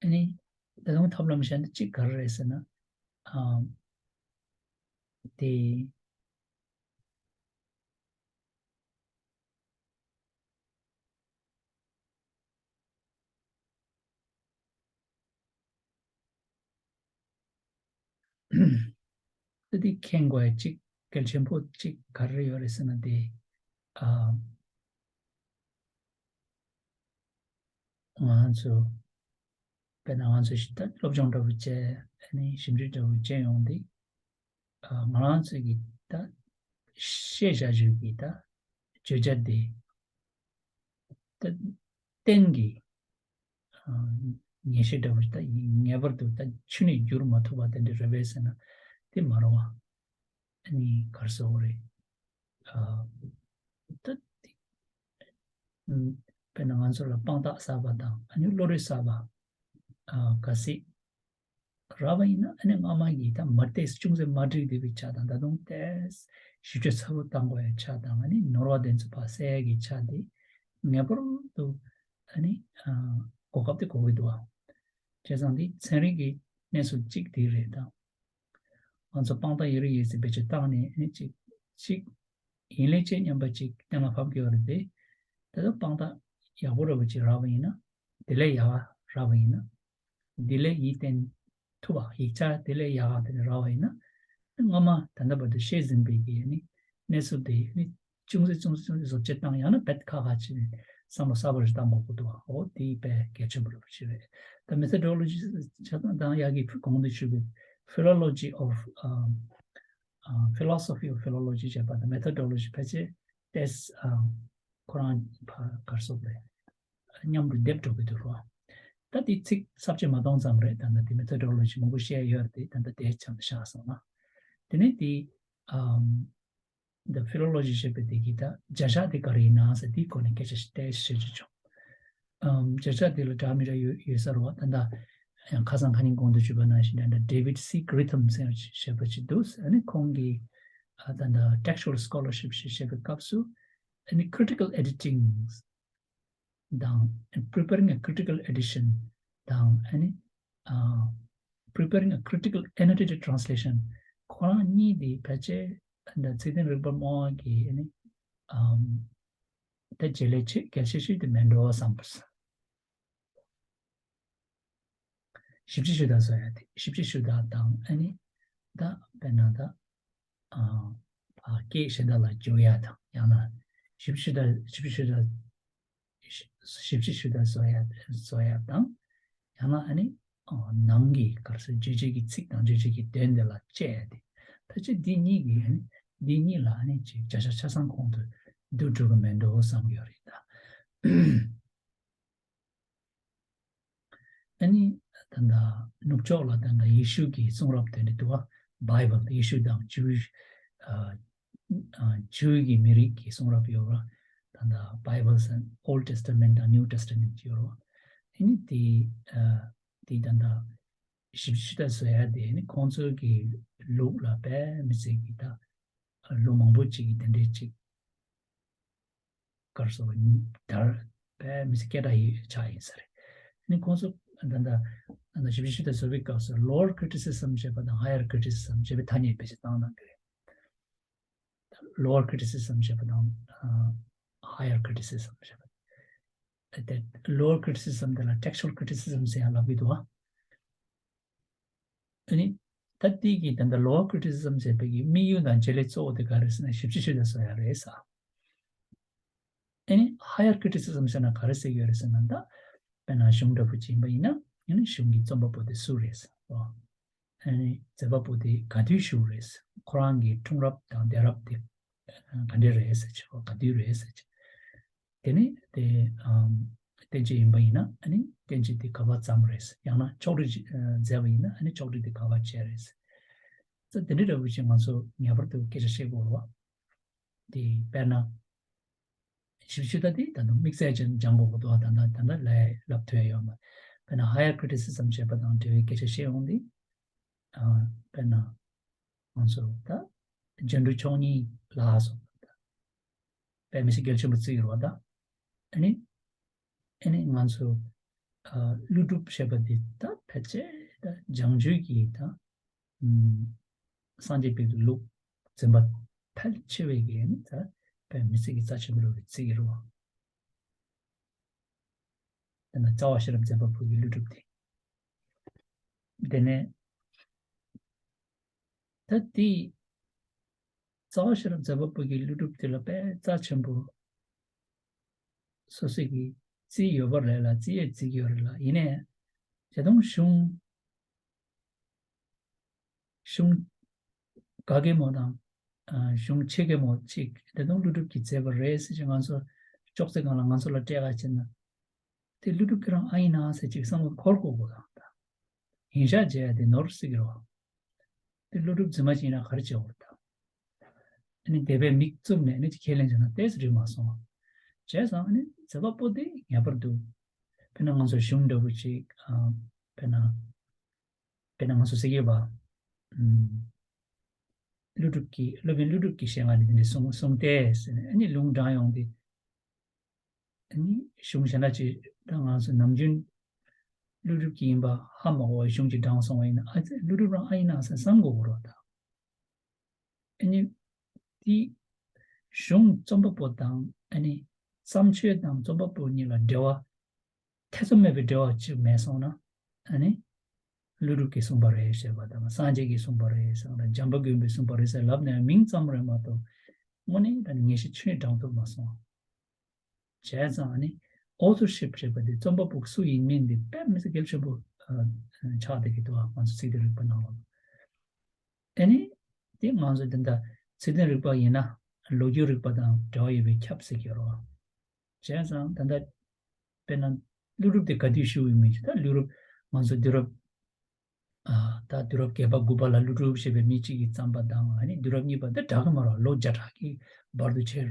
ཨ་ནི་ད་དུང་ཐབས་ལམ་གཞན་དེ་གཅིག་ག་རེ་རེད་ཟེར་ན། ཨམ། དེ། ད་དེ་མཁྱེན་དགོས་ཡ་གཅིག་གལ་ཆེན་པོ་གཅིག་ག་རེ་ཡོད་རེད་ཟེར་ན་དེ། ཨ། ང་ཚོ་དཔེར་ན་ང་ཚོ་ཞིག་ད་སློབ་སྦྱོང་འདྲ་བོ་བྱས་ཨ་ནི་ཞིབ་འཇུག་འདྲ་བོ་བྱས་ཡོང་དུས། ཨ་ང་རང་ཚོ་གི་ད་ཤེས་བྱ་ཞིག་གི་ད་བརྗོད་བྱ་དེ་ད་གཏན་གྱི་ཨ་ངེས་ཤེས་འདྲ་བོ་ཞིག་ད་ངེས་པར་དུ་ད་ཆུ་ནས་བསྒྱུར་མ་ཐུབ་པ་དེ་འདྲ་རེད་པས་ཟེར་ན་དེ་མ་རེད་བ། ཨ་ནི་ག་རེ་ཟེར་དགོས་རེད། ཨ་ད་དེ་ཨ་དཔེར་ན་ང་ཚོ་ལ་དཔང་རྟགས་གསར་པ་དང་ཨ་ནི་བློ་རིག་གསར་པ་ཨ་གལ་སྲིད་རག་པ་ཡིན་ན་ཨ་ནི་སྔ་མ་གི་ད་མ་བལྟས་ཅུང་ཟད་མ་འགྲིག་བསྡད་པའི་ཆ་དང་ད་དུང་ཏོག་ཙམ་ཞིབ་དཔྱད་ཚ་པོ་བཏང་དགོས་ཡ་ཆ་དང་ཨ་ནི་ནོར་བ་དེ་ཚོ་ཕར་སེལ་ཡ་གི་ཆ་དེ་ངེས་པར་དུ་ཨ་ནི་ཨ་གོ་སྐབས་དེ་དགོས་ཀྱི་འདུག་ཨ། བྱས་ཙང་འདི་ཚན་རིག་གི་གནས་ཚུལ་གཅིག་དེ་རེད་ད། ང་ཚོ་དཔང་རྟགས་ཡོད་རེད་ཡོད་ཚད་བེད་སྤྱོད་བཏང་ནས་ཨ་ནི་གཅིག་གཅིག་ཡིན་ལས་བྱེད་སྙམ་པ་ཅིག་གཏན་ལ་ཕབ་ཀྱི་ཡོད་རེད་དེ། དེ་ལྟར་དཔང་རྟགས་ཡག་པོ་འདྲ་བོ་ཅིག་རག་པ་ཡིན་ན། དེ་ལས་ཡག་རག་པ་ཡིན་ན། དེ་ལས་ཡིད་བརྟན་ཐུབ་པ་ཡིག་ཆ་དེ་ལས་ཡག་དེ་འདྲ་རག་པ་ཡིན་ན། སྔ་མ་ད་ལྟ་བར་དུ་ཤེས་ཟིན་པའི་གི་ནི་གནས་ཚུལ་དེ་ནི་ཅུང་ཟད་ཅུང་ཟད་ཅུང་ཟད་བཟོ་བཅོས་བཏང་ཡང་ན་རྦད་ཁག་ཁག་ཅིག་ནས་བསམ་བློ་གསར་པ་ཞིག་བཏང་དགོས་ཀྱི་འདུག་འོ་དེ་དཔེ་གལ་ཆེན་པོ་རེད་པ་ཞིག་རེད། ད་methodology་ཆ་ཚང་དང་ཡག་གི་གོང་དུ་ཞུས་པའི་philology of um, uh, philosophy of philology བྱས་པ་དང་methodology ཕལ་ཆེར་ཏོག་ཙམ་ཁོ་རང་ཕར་ག་རེ་ཟེར་དགོས་རེད། མཉམ་དུ་སྡེབ་འགྲོ་གི་འདུག་རོ། ད་དེ་ཚིག་གསར་བཅོས་མ་གཏོང་ཙམ་རེད། ད་ལྟ་དེ་methodology་མང་པོ་བཤད་ཡོད་རེད་དེ་ད་ལྟ་དེ་ཆ་ནས་བཞག་སོང་ན། དེ་ནས་དེ་ཨམ། The philology་ཞེས་པའི་དེ་གི་ད་བརྗོད་བྱ་དེ་ག་རེ་ཡིན་ན་ཟེར་དེའི་སྐོར་ནས་སྐད་ཆ་ཞིག་ཏོག་ཙམ་བཤད་རྒྱུ་བྱུང་། ཨམ། བརྗོད་བྱ་དེ་ལ་འདྲ་མི་འདྲ་ཡོད་ཡོད་ས་རེད་བ། ད་ལྟ་ཡང་ཁ་སང་ཁ་ཉིན་གོང་དུ་ཞུས་པ་ནང་བཞིན་ད་ལྟ་David C. Gretham་ཟེར་བ་ཞིག་བྱས་པ་ཞིག་འདུག་ཨ་ནི་ཁོང་གིས་ཨ་ད་ལྟ་textual scholarship་ཞིག་བྱེད་པའི་སྐབས་སུ་ཨ་ནི་critical editing་དང་preparing a critical edition་དང་ཨ་ནི་ཨ་preparing a critical annotated translation་ཁོ་རང་གཉིས་དེ་ཕལ་ཆེར་ད་ཚིག་དོན་རིག་པ་སྨྲ་བ་གི་ཨ་ནི་ཨམ། ད་བྱེད་ལས་ཆེས་གལ་ཆེ་ཤོས་དེ་མེད་འགྲོ་བསམ་པ། ཞིབ་དཔྱད་ཞུ་དག་བཟོ་ཡ་དེ་ཞིབ་དཔྱད་ཞུ་དག་དང་ཨ་ནི་ད་དཔེར་ན་ད་ཨ་ཕ་སྐད་གཞན་དག་ལ་བསྒྱུར་ཡ་དང་ཡང་ན་ཞིབ་དཔྱད་ཞུ་དག་ཞིབ་དཔྱད་ཞུ་དག་ཞིབ་དཔྱད་ཞུ་དག་བཟོ་ཡ་བཟོ་ཡ་དང་ཡང་ན་ཨ་ནི་ཨ་ནང་གི་ག་རེ་ཟེར་བརྗོད་བྱེད་ཀྱི་ཚིག་དང་བརྗོད་བྱེད་ཀྱི་དོན་དེ་ལ་དཔྱད་ཡ་དེ་ཕལ་ཆེར་འདི་གཉིས་ཀྱི་ཨ་ནི་འདི་གཉིས་ལ་ཨ་ནི་ཅིག་བྱ་བྱ་ཆ་ཚང་གོང་དུ་བསྡུ་འགྲོ་གི་མེད་འགྲོ་བསམ་གྱི་ཡོད་རེད་ད། ཨ་ནི་ད་ལྟ་ནུབ་ཕྱོགས་ལ་ད་ལྟ་ཡེ་ཤུ་གི་གསུང་རབ་དེ་འདྲ་འདུག་བ། Bible་ཡེ་ཤུ་དང་ཇུའི་ཨ་ཨ་ཇུའི་གི་མི་རིགས་ཀྱི་གསུང་རབ་ཡོད་བ། ད་ལྟ་Bibles and Old Testament་དང་New Testament་ཡོད་བ། ཨ་ནི་དེ་ཨ་དེ་ད་ལྟ་ ཞིབ་ཞིབ་ད་བཟོ་ཡ་དེ་ནི་ཁོང་ཚོའི་གི་ལུགས་ལ་དཔེ་མི་སྲིད་ཀྱི་ད་ལོ་མང་པོ་ཅིག་གི་དེ་འདྲའི་ཅིག་གར་སོ་དར་དཔེ་མི་སྲིད་སྐད་གྲགས་ཡོད་ཆགས་ཡིན་ས་རེད། ནི་ཁོང་ཚོ་ད་ད་ད་ཞིབ་ཞིབ་ད་བཟོ་བའི་སྐབས་སུ་lower criticism བྱེད་པ་དང་higher criticism བྱེད་པའི་ཐ་སྙད་དཔེ་ཞིག་བཏང་གནང་གི་རེད། lower criticism བྱེད་པ་དང་higher criticism བྱེད་པ། དེ་lower criticism དེ་ལ་textual criticism ཟེར་ཡང་ལབ་ཀྱི་འདུག་བ། ཨ་ནི་ད་དེ་གི་ད་ལྟ་lower criticism ཟེར་བའི་གི་དམིགས་ཡུལ་དང་བྱེད་ལས་གཙོ་བོ་དེ་ག་རེ་ཟེར་ན་ཞིབ་ཕྱི་ཞིབ་ལ་བཟོ་ཡ་རེད་ས། ཨ་ནི་higher criticism ཟེར་ན་ག་རེ་ཟེར་གྱི་ཡོད་རེད་ཟེར་ན། ད་དཔེར་ན་གཞུང་འདྲ་པོ་ཅིག་ཡིན་པ་ཡིན་ན་ཨ་ནི་གཞུང་གི་རྩོམ་པ་པོ་དེ་སུ་རེད་ཟེར། ཨ་ནི་མཛད་པ་པོ་དེ་ག་དུས་བཞུགས་རེད་ཟེར། ཁོ་རང་གི་འཁྲུངས་རབས་དང་འདས་རབས་དེ་ག་འདྲ་རེད་ཟེར་བྱས་ག་དུས་རེད་ཟེར་བྱས། དེ་ནི་དེ་ཨམ་བསྟན་བཅོས་ཡིན་པ་ཡིན་ན་ཨ་ནི་བསྟན་བཅོས་དེ་ག་པར་བརྩམས་རེད་ཟེར། ཡང་ན་ཕྱོགས་སྒྲིག་ཅིག་མཛད་པ་ཡིན་ན་ཨ་ནི་ཕྱོགས་སྒྲིག་དེ་ག་པར་བྱས་རེད་ཟེར། ཙང་དེ་འདྲའི་འདྲ་པོ་ཅིག་ང་ཚོ་ངེས་པར་དུ་སྐད་ཆ་བཤད་དགོས་རེད་བ། དེ་དཔེར་ན། ཞིབ་ཕྱི་ད་དེ་ད་དུང་དམིགས་བསལ་ཅན་སྦྱང་དགོས་ཀྱི་འདུག་ད་ལྟ་ད་ལྟ་ལས་ལབ་ཐུབ་ཡ་ཡོད་མ་རེད། དཔེར་ན་higher criticism བྱེད་པ་དང་འབྲེལ་བའི་སྐད་ཆ་བཤད་ཡོང་དུས། ཨ་དཔེར་ན་ང་ཚོ་ད་རྒྱན་དྲུག་མཆོག་གཉིས་ལ་སོགས་པ་དཔེ་མི་སྲིད་གལ་ཆེན་པོ་བརྩི་གི་རེད་བ་ད། ཨ་ནི་ཨ་ནི་ང་ཚོ་ཨ་ཀླུ་སྒྲུབ་བྱེད་པ་འདི་ད་ཕལ་ཆེར་ད་བྱང་ཆུབ་ཀྱི་ད་ཨུམ་སངས་རྒྱས་པའི་ལུགས་འཛིན་པ་ཕལ་ཆེ་བས་ཀྱི་ནི་ད་དཔེ་མི་སྲིད་ཀྱི་རྩ་ཆེན་པོ་རེད་བརྩི་གི་རེད་བ། དེ་ན་རྩ་བ་ཤེས་རབ་མཛད་པ་པོ་ཡི་ཀླུ་སྒྲུབ་དེ། དེ་ནས་ད་དེ་རྩ་བ་ཤེས་རབ་མཛད་པ་པོ་ཡི་ཀླུ་སྒྲུབ་དེ་ལ་དཔེ་རྩ་ཆེན་པོ་སོ་སོ་གི་རྩིས་ཡོད་པ་རེད་ལ་རྩིས་ཡས་རྩིས་ཀྱི་ཡོད་རེད་ལ། ཡིན་ནའི་ད་དུང་གཞུང་གཞུང་ག་གེ་མོ་དང་གཞུང་ཆེ་གེ་མོ་གཅིག་ད་དུང་ཀླུ་སྒྲུབ་ཀྱིས་མཛད་པ་རེད་ཟེར་ཅིག་ང་ཚོ་ཅོག་ཙེ་སྒང་ལ་ང་ཚོ་ལ་སྤྲད་ག་བྱས་ན། དེ་ཀླུ་སྒྲུབ་ཁྱེད་རང་ཨ་ཡིན་ན་ཟེར་ཅིག་བསམ་བློ་འཁོར་དགོས་དགོས་དང་། ཡིན་ཤག་བྱས་ཡ་དེ་ནོར་སྲིད་ཀྱི་རེད་བ། དེ་ཀླུ་སྒྲུབ་རྫུན་མ་ཅིག་ཡིན་ན་ག་རེ་བྱེད་དགོས་རེད་ད། ཨ་ནི་དེ་བས་མིག་བཙུམ་ནས་ཨ་ནི་ཅིག་ཁས་ལེན་བྱས་ན་ཏོག་ཙམ་འགྲིག་མ་སོང་། བྱས་ཙང་ཨ་ནི་མཛད་པ་པོ་དེ་ངེས་པར་དུ། དཔེར་ན་ང་ཚོ་གཞུང་འདྲ་པོ་ཅིག་དཔེར་ན། དཔེར་ན་ང་ཚོ་ཟེར་གྱི་ཡོད་པ། ཀླུ་སྒྲུབ་ཀྱི་སློབ་དཔོན་ཀླུ་སྒྲུབ་ཀྱི་ཞལ་སྔ་ནས་འདི་འདྲ་གསུངས་གསུངས་ཏེ་ཟེར་ནས་ཨ་ནི་ལུང་དྲངས་ཡོང་སྟེ། ཨ་ནི་གཞུང་གཞན་དག་ཅིག་ད་ང་ཚོ་ནམ་རྒྱུན་ཀླུ་སྒྲུབ་ཀྱི་ཡིན་པ་ཧ་མ་གོ་བའི་གཞུང་ཅིག་དྲངས་སོང་བ་ཡིན་ན་ཨ་ཙི་ཀླུ་སྒྲུབ་རང་ཨ་ཡིན་ན་ཟེར་བསམ་དགོས་ཀྱི་རེད་ད། ཨ་ནི་དེ་གཞུང་རྩོམ་པ་པོ་དང་ཨ་ནི་བརྩམས་ཆོས་དང་རྩོམ་པ་པོ་གཉིས་ལ་འབྲེལ་བ་ཐེ་ཚོམ་མེད་པའི་འབྲེལ་བ་ཅིག་མེད་སོང་ན་ཨ་ནི་ཀླུ་སྒྲུབ་ཀྱིས་གསུངས་པ་རེད་ཞེས་པ་དང་སངས་རྒྱས་ཀྱིས་གསུངས་པ་རེད་ཟེར་བ་དང་འཇམ་དཔལ་མགོན་པོས་གསུངས་པ་རེད་ཟེར་ལབ་ནས་མིང་ཙམ་རེད་མ་གཏོགས་དངོས་གནས་ད་ནི་ངེས་ཤེས་ཆོས་དྲངས་ཐུབ་མ་སོང་། བྱས་ཙང་ཨ་ནི་authorship ཞེས་པ་དེ་རྩོམ་པ་པོ་སུ་ཡིན་མིན་དེ་དཔེ་མི་སྲིད་གལ་ཆེན་པོ་ཆགས་བསྡད་ཀྱི་འདུག་ང་ཚོ་ཚིག་དོན་རིག་པ་ནང་ལ། ཨ་ནི་དེ་ང་ཚོ་འདི་འདྲ་ཚིག་དོན་རིག་པ་ཡིན་ན་ལོ་རྒྱུས་རིག་པ་དང་འབྲེལ་བ་ཡོད་པའི་ཁྱབ་ཟེར་གྱི་རེད། བྱས་ཙང་ད་ལྟ་དཔེར་ན་ཀླུ་སྒྲུབ་དེ་ག་དུས་བཞུགས་ཡོད་མེད་ཅིག་ད་ཀླུ་སྒྲུབ་ང་ཚོ་དུས་རབས་ཨ་ད་དུས་རབས་བརྒྱད་པ་དགུ་པ་ལ་ཀླུ་སྒྲུབ་ཞེས་པའི་མི་གཅིག་གིས་བརྩམས་པ་དང་ཨ་ནི་དུས་རབས་གཉིས་པ་དེ་འདྲ་གི་མ་རེད། ལོ་བརྒྱ་ཕྲག་གི་བར་དུ་ཕྱིན་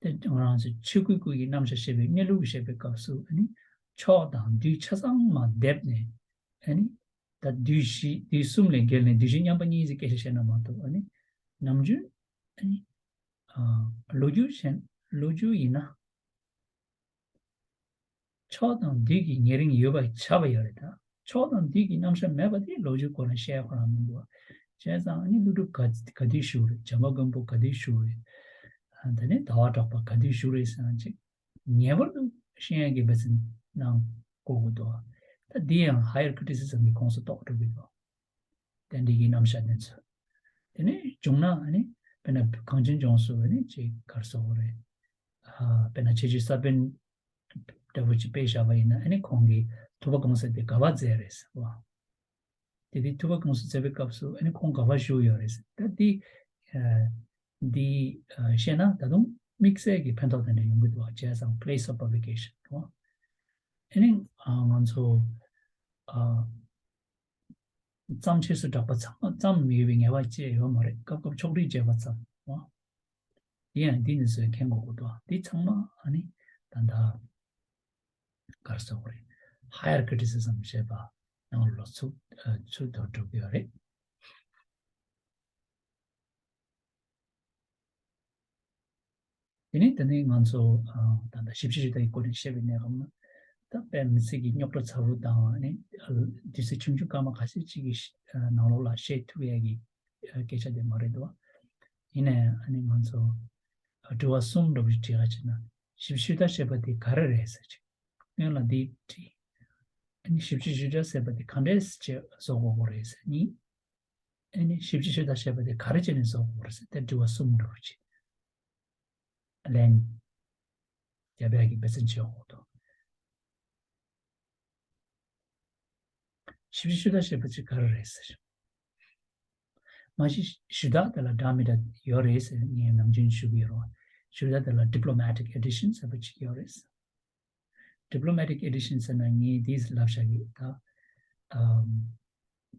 རེད། དེ་ང་རང་ཚོའི་ཆོས་སྐུའི་སྐུ་ཡི་རྣམ་གཞག་བཤད་པའི་གནས་ལུགས་བཤད་པའི་སྐབས་སུ་ཨ་ནི་ཕྱོགས་དང་དུས་ཆ་ཚང་མ་བསྡེབས་ནས་ཨ་ནི་ད་དུས་བཞི་དུས་གསུམ་ལས་བརྒལ་ནས་དུས་བཞི་མཉམ་པ་གཉིས་ཀྱི་སྐད་ཆ་བཤད་ན་མ་གཏོགས་ཨ་ནི་ནམ་རྒྱུན་ཨ་ནི་ཨ་ལོ་རྒྱུས་གཞན་ལོ་རྒྱུས་ཡིན་ན། ཕྱོགས་དང་དུས་ཀྱི་ཉེ་རིང་ཡོད་པ་ཆགས་པ་ཡོད་རེད་ད། ཕྱོགས་དང་དུས་ཀྱི་རྣམ་གཞག་མེད་པ་དེ་ལོ་རྒྱུས་སྐོར་ལ་བཤད་ཁོ་རང་མི་འདུག་བ། བྱས་ཙང་ཨ་ནི་ཀླུ་སྒྲུབ་ག་ག་དུས་བཞུགས་རེད། བྱམས་པ་མགོན་པོ་ག་དུས་བཞུགས་རེད། ཨ་དེ་ནས་ཟླ་བ་གྲགས་པ་ག་དུས་བཞུགས་རེད་ཟེར་ན་ཅིག་ངེས་པར་དུ་ཤེས་ཡོན་གྱི་འབད་བརྩོན་གནང་དགོས་ཀྱི་འདུག་བ། ད་འདི་ཡང་higher criticism གྱི་ཁོངས་སུ་གཏོགས་འགྲོ་གི་འདུག་དེ་འདྲའི་གི་རྣམ་གཞག་དེ་ཚོ། དེ་ནས་བྱུང་ན་ཨ་ནི་དཔེར་ན་གངས་ཅན་ལྗོངས་སུ་ཨ་ནི་ཅིག་ག་རེ་ཟེར་དགོས་རེད། ཨ་དཔེར་ན་ཁྱད་ཆོས་ས་བོན་འདྲ་པོ་ཅིག་སྤེལ་བཞག་པ་ཡིན་ན་ཨ་ནི་ཁོང་གིས་ཐུབ་པ་གང་ཟག་དེ་ག་པར་མཛད་རེད་ཟེར་བ། དེ་དུས་ཐུབ་པ་གང་ཟག་མཛད་པའི་སྐབས་སུ་ཨ་ནི་ཁོང་ག་པར་བཞུགས་ཡོད་རེད་ཟེར། ད་འདི་ཨ་འདི་ཨ་བཤད་ན་ད་དུང་དམིགས་བསལ་གྱི་ཕན་ཐོགས་དེ་འདྲ་ཡོང་གི་འདུག་བ། བྱས་ཙང་place of publication རེད་བ། ཨ་ནི་ཨ་ང་ཚོ་ཨ། བརྩམས་ཆོས་སུ་གྲགས་པ་ཚང་མ་བརྩམས་ཡོད་པའི་ངེས་པ་ཅི་ཡང་ཡོད་མ་རེད། སྐབས་སྐབས་ཕྱོགས་སྒྲིག་བྱས་པ་ཙམ་རེད། དེ་ཡང་འདི་ནི་བཟོས་མཁན་གོ་དགོས་འདུག་འདི་ཚང་མ་ཨ་ནི་ད་ལྟ་ག་རེ་ཟེར་དགོས་རེད། higher criticism བྱས་པ་ ནང་ལ་ཚུད་ཚུད་དུ་འགྲོ་གི་ཡོད་རེད། དེ་ནས་དེ་ནས་ང་ཚོ་ད་ལྟ་ཞིབ་ཕྱི་ཞུ་དག་གི་སྐོར་ནས་བཤད་པའི་གནས་སྐབས་ན། ད་དཔེ་མི་སྲིད་ཀྱི་རྙོག་དྲ་ཚ་བོ་དང་ནི་དུས་ཚོད་ཆུང་ཆུང་སྐར་མ་ཁ་ཤས་ཅིག་གི་ནང་ལོགས་ལ་བཤད་ཐུབ་ཡས་ཀྱི་སྐད་ཆ་དེ་མ་རེད་འདུག་ཡིན་ནའི་ང་ཚོ་དྲི་བ་གསུམ་འདྲ་པོ་ཞིག་དྲི་ཡ་བྱས་ན། ཞིབ་ཕྱི་ཞུ་དག་ཞེས་པ་དེ་ག་རེ་རེད་ཟེར་ཅིག་སྔོན་ལ་འདི་དྲིས། ཞིབ་ཕྱི་ཞུ་དག་ཟེར་བ་དེ་ག་འདྲས་བྱས་བཟོ་དགོས་རེད་ཟེར་གཉིས། ཨ་ནི་ཞིབ་ཕྱི་ཞུ་དག་བྱས་པ་དེ་ག་རེ་བྱས་ནས་བཟོ་དགོས་རེད་ཟེར་ཏེ་དྲི་བ་གསུམ་འདྲ་བོ་ཅིག་ལན་རྒྱབ་ཡ་གི་འབད་བརྩོན་བྱེད་དགོས་འདུག་ཞིབ་ཕྱི་ཞུ་དག་བྱས་པ་ཅིག་ག་རེ་རེད་ཟེར། མ་གཞི་ཞུ་དག་དེ་ལ་འདྲ་མི་འདྲ་ཡོད་རེད་ཟེར་ངས་ནམ་རྒྱུན་ཞུ་གི་ཡོད་རེད། ཞུ་དག་དེ་ལ་diplomatic edition་ཟེར་བ་ཅིག་ཡོད་རེད། Diplomatic edition་ཟེར་ན་ངས་འདིས་ལབ་བཞག་གི་ད། ཨམ།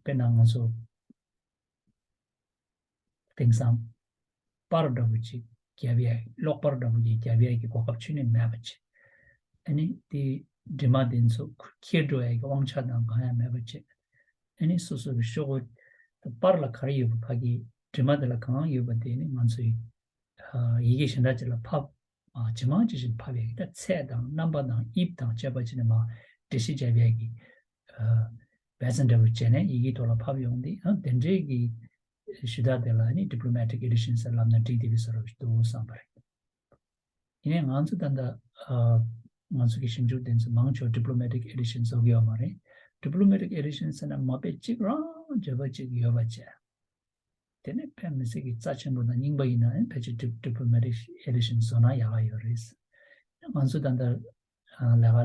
དཔེར་ན་ང་ཚོ་དེང་སང་པར་འདྲ་བོ་ཅིག་རྒྱབ་ཡ། གློག་པར་འདྲ་བོ་ཅིག་རྒྱབ་ཡ་གི་གོ་སྐབས་ཁྱོན་ནས་མེད་པ་ཅིག་ཨ་ནི་དེ་འདྲི་མ་དེ་ཚོ་འཁྱེར་འགྲོ་ཡ་གི་དབང་ཆ་དང་གང་ཡང་མེད་པ་ཅིག་ཨ་ནི་སོ་སོ་གི་ཤོག་གུ་པར་ལ་ག་རེ་ཡོད་པ་ཕ་གི་འདྲི་མ་དེ་ལ་གང་ཡོད་པ་དེ་ནི་ང་ཚོའི་ཡི་གེ་གཞན་དག་ཅིག་ལ་ཕབ། ཇེ་མང་ཇེ་ཞན་ཕབ་ཡ་གི་ད་ཚད་དང་རྣམ་པ་དང་དབྱིབས་དང་བཅས་པ་ཅིག་ནས་མར་འགྲེལ་བཤད་བརྒྱབ་ཡ་གི་འབད་བརྩོན་འདྲ་བོ་བྱས་ནས་ཡི་གེའི་ཐོག་ལ་ཕབ་ཡོང་དུས་ཨ་དེ་འདྲའི་གི་ཞུ་དག་དེ་ལ་ནི་diplomatic edition་ཟེར་ལབ་ན་འགྲིག་བསྡད་པའི་བཟོ་འདྲ་ཞིག་འདུག་བསམ་པ་རེད། ཡིན་ནའི་ང་ཚོ་ད་ལྟ་ང་ཚོ་གི་ཞིབ་འཇུག་དེ་ཚོ་མང་ཆེ་བ་diplomatic edition་བཟོ་གི་ཡོད་མ་རེད། Diplomatic edition་ཟེར་ན་མ་དཔེ་གཅིག་རང་བརྗོད་པ་གཅིག་ཡོད་པ་བྱས། དེ་ནས་དཔེ་མི་སྲིད་ཀྱི་རྩ་ཆེན་པོ་དང་རྙིང་པ་ཡིན་ན་ཕལ་ཆེར་dip- diplomatic edition་བཟོ་ན་ཡག་ག་ཡོད་རེད། ང་ཚོ་ད་ལྟ་ལས་ཀ་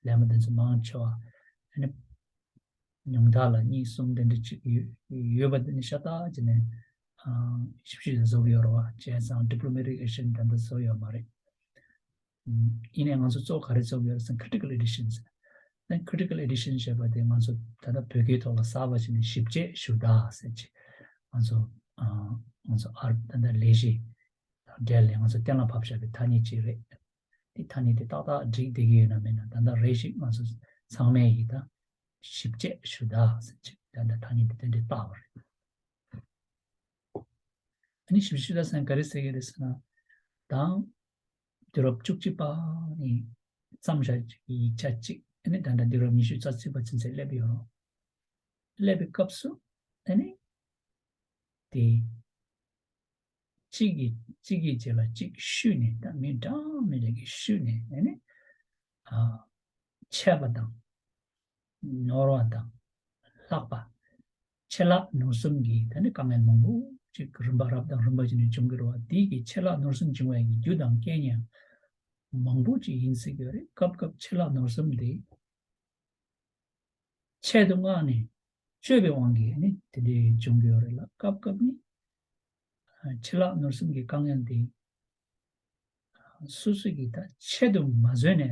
ལས་མི་དེ་ཚོ་མང་ཆེ་བ་ཨ་ནི་ཉུང་མཐའ་ལ་གཉིས་གསུམ་དེ་འདྲ་ཅིག་ཡོད་ཡོད་པ་དེ་ནི་ཤ་སྟག་ཅིག་ནས་ཞིབ་ཞིབ་བཟོ་གི་ཡོད་རེད་བ། བྱས་ཙང་diplomatic edition་ད་ལྟ་བཟོ་ཡོད་མ་རེད། ཡིན་ནའི་ང་ཚོ་གཙོ་བོ་ག་རེ་བཟོ་གི་ཡོད་རེད་ཟེར་ན་critical edition་ཟེར། ནས་critical edition་ཞེས་པ་དེ་ང་ཚོ་ད་ལྟ་བོད་སྐད་ཐོག་ལ་གསར་པ་ཞིག་ནས་ཞིབ་དཔྱད་ཞུ་དག་ཟེར་ཅིག་ང་ཚོ་ང་ཚོ་ཨར་ད་ལྟ་ལས་གཞི་དང་འབྲེལ་ནས་ང་ཚོ་གཏན་ལ་ཕབ་བཞག་པའི་ཐ་སྙད་ཅིག་རེད། དེ་ཐ་སྙད་དེ་ཏག་ཏག་འགྲིག་བསྡད་ཀྱི་ཡོད་ན་མེད་ན་ད་ལྟ་རེ་ཞིག་ང་ཚོ་ཚང་མས་ཡིན་ད་ཞིབ་དཔྱད་ཞུ་དག་ཟེར་ཅིག་ད་ལྟ་ཐ་སྙད་དེ་དེ་འདྲའི་བཏགས་པ་རེད། ཨ་ནི་ཞིབ་ཞིབ་ལ་སེང་ག་རེ་ཟེར་གི་རེད་ཟེར་ན། དང་། དུས་རབས་བཅུ་གཅིག་པ་ནས་བརྩམས་བཞག་ཅིག་གི་ཡིག་ཆ་གཅིག་ཨ་ནི་ད་ལྟ་དུས་རབས་ཉི་ཤུ་རྩ་གཅིག་པ་ཚུན་ཚོད་སླེབས་ཡོད་རེད། སླེབས་པའི་སྐབས་སུ་ཨ་ནི་དེ་གཅིག་གིས་གཅིག་གིས་གཅིག་ལ་གཅིག་བཤུས་ནས་ད་མི་འདྲ་མི་འདྲ་གིས་བཤུས་ནས་ཨ་ནི་ཨ་ཆད་པ་དང་། ནོར་བ་དང་། ལྷག་པ། ཆད་ལྷག་ནོར་གསུམ་གྱི་ད་ནི་དཀའ་ངལ་མང་པོ་ཅིག་རིམ་པ་རབ་དང་རིམ་པ་བཞིན་དུ་འབྱུང་གི་རེད་བ། དེ་གི་ཆད་ལྷག་ནོར་གསུམ་འབྱུང་བའི་རྒྱུ་དང་རྐྱེན་ཡང་མང་པོ་ཅིག་ཡིན་སྲིད་ཀྱི་རེད། སྐབས་སྐབས་ཆད་ལྷག་ནོར་གསུམ་དེ་ཆེད་དུ་མངགས་ནས་སྤྱོད་པའི་དབང་གིས་ནི་དེ་འདྲའི་འབྱུང་གི་ཡོད་རེད་ལ། སྐབས་སྐབས་ནི་ཆད་ལྷག་ནོར་གསུམ་གྱི་དཀའ་ངལ་དེ་སོ་སོ་གིས་ད་ཆེད་དུ་མ་བཟོས་ནས་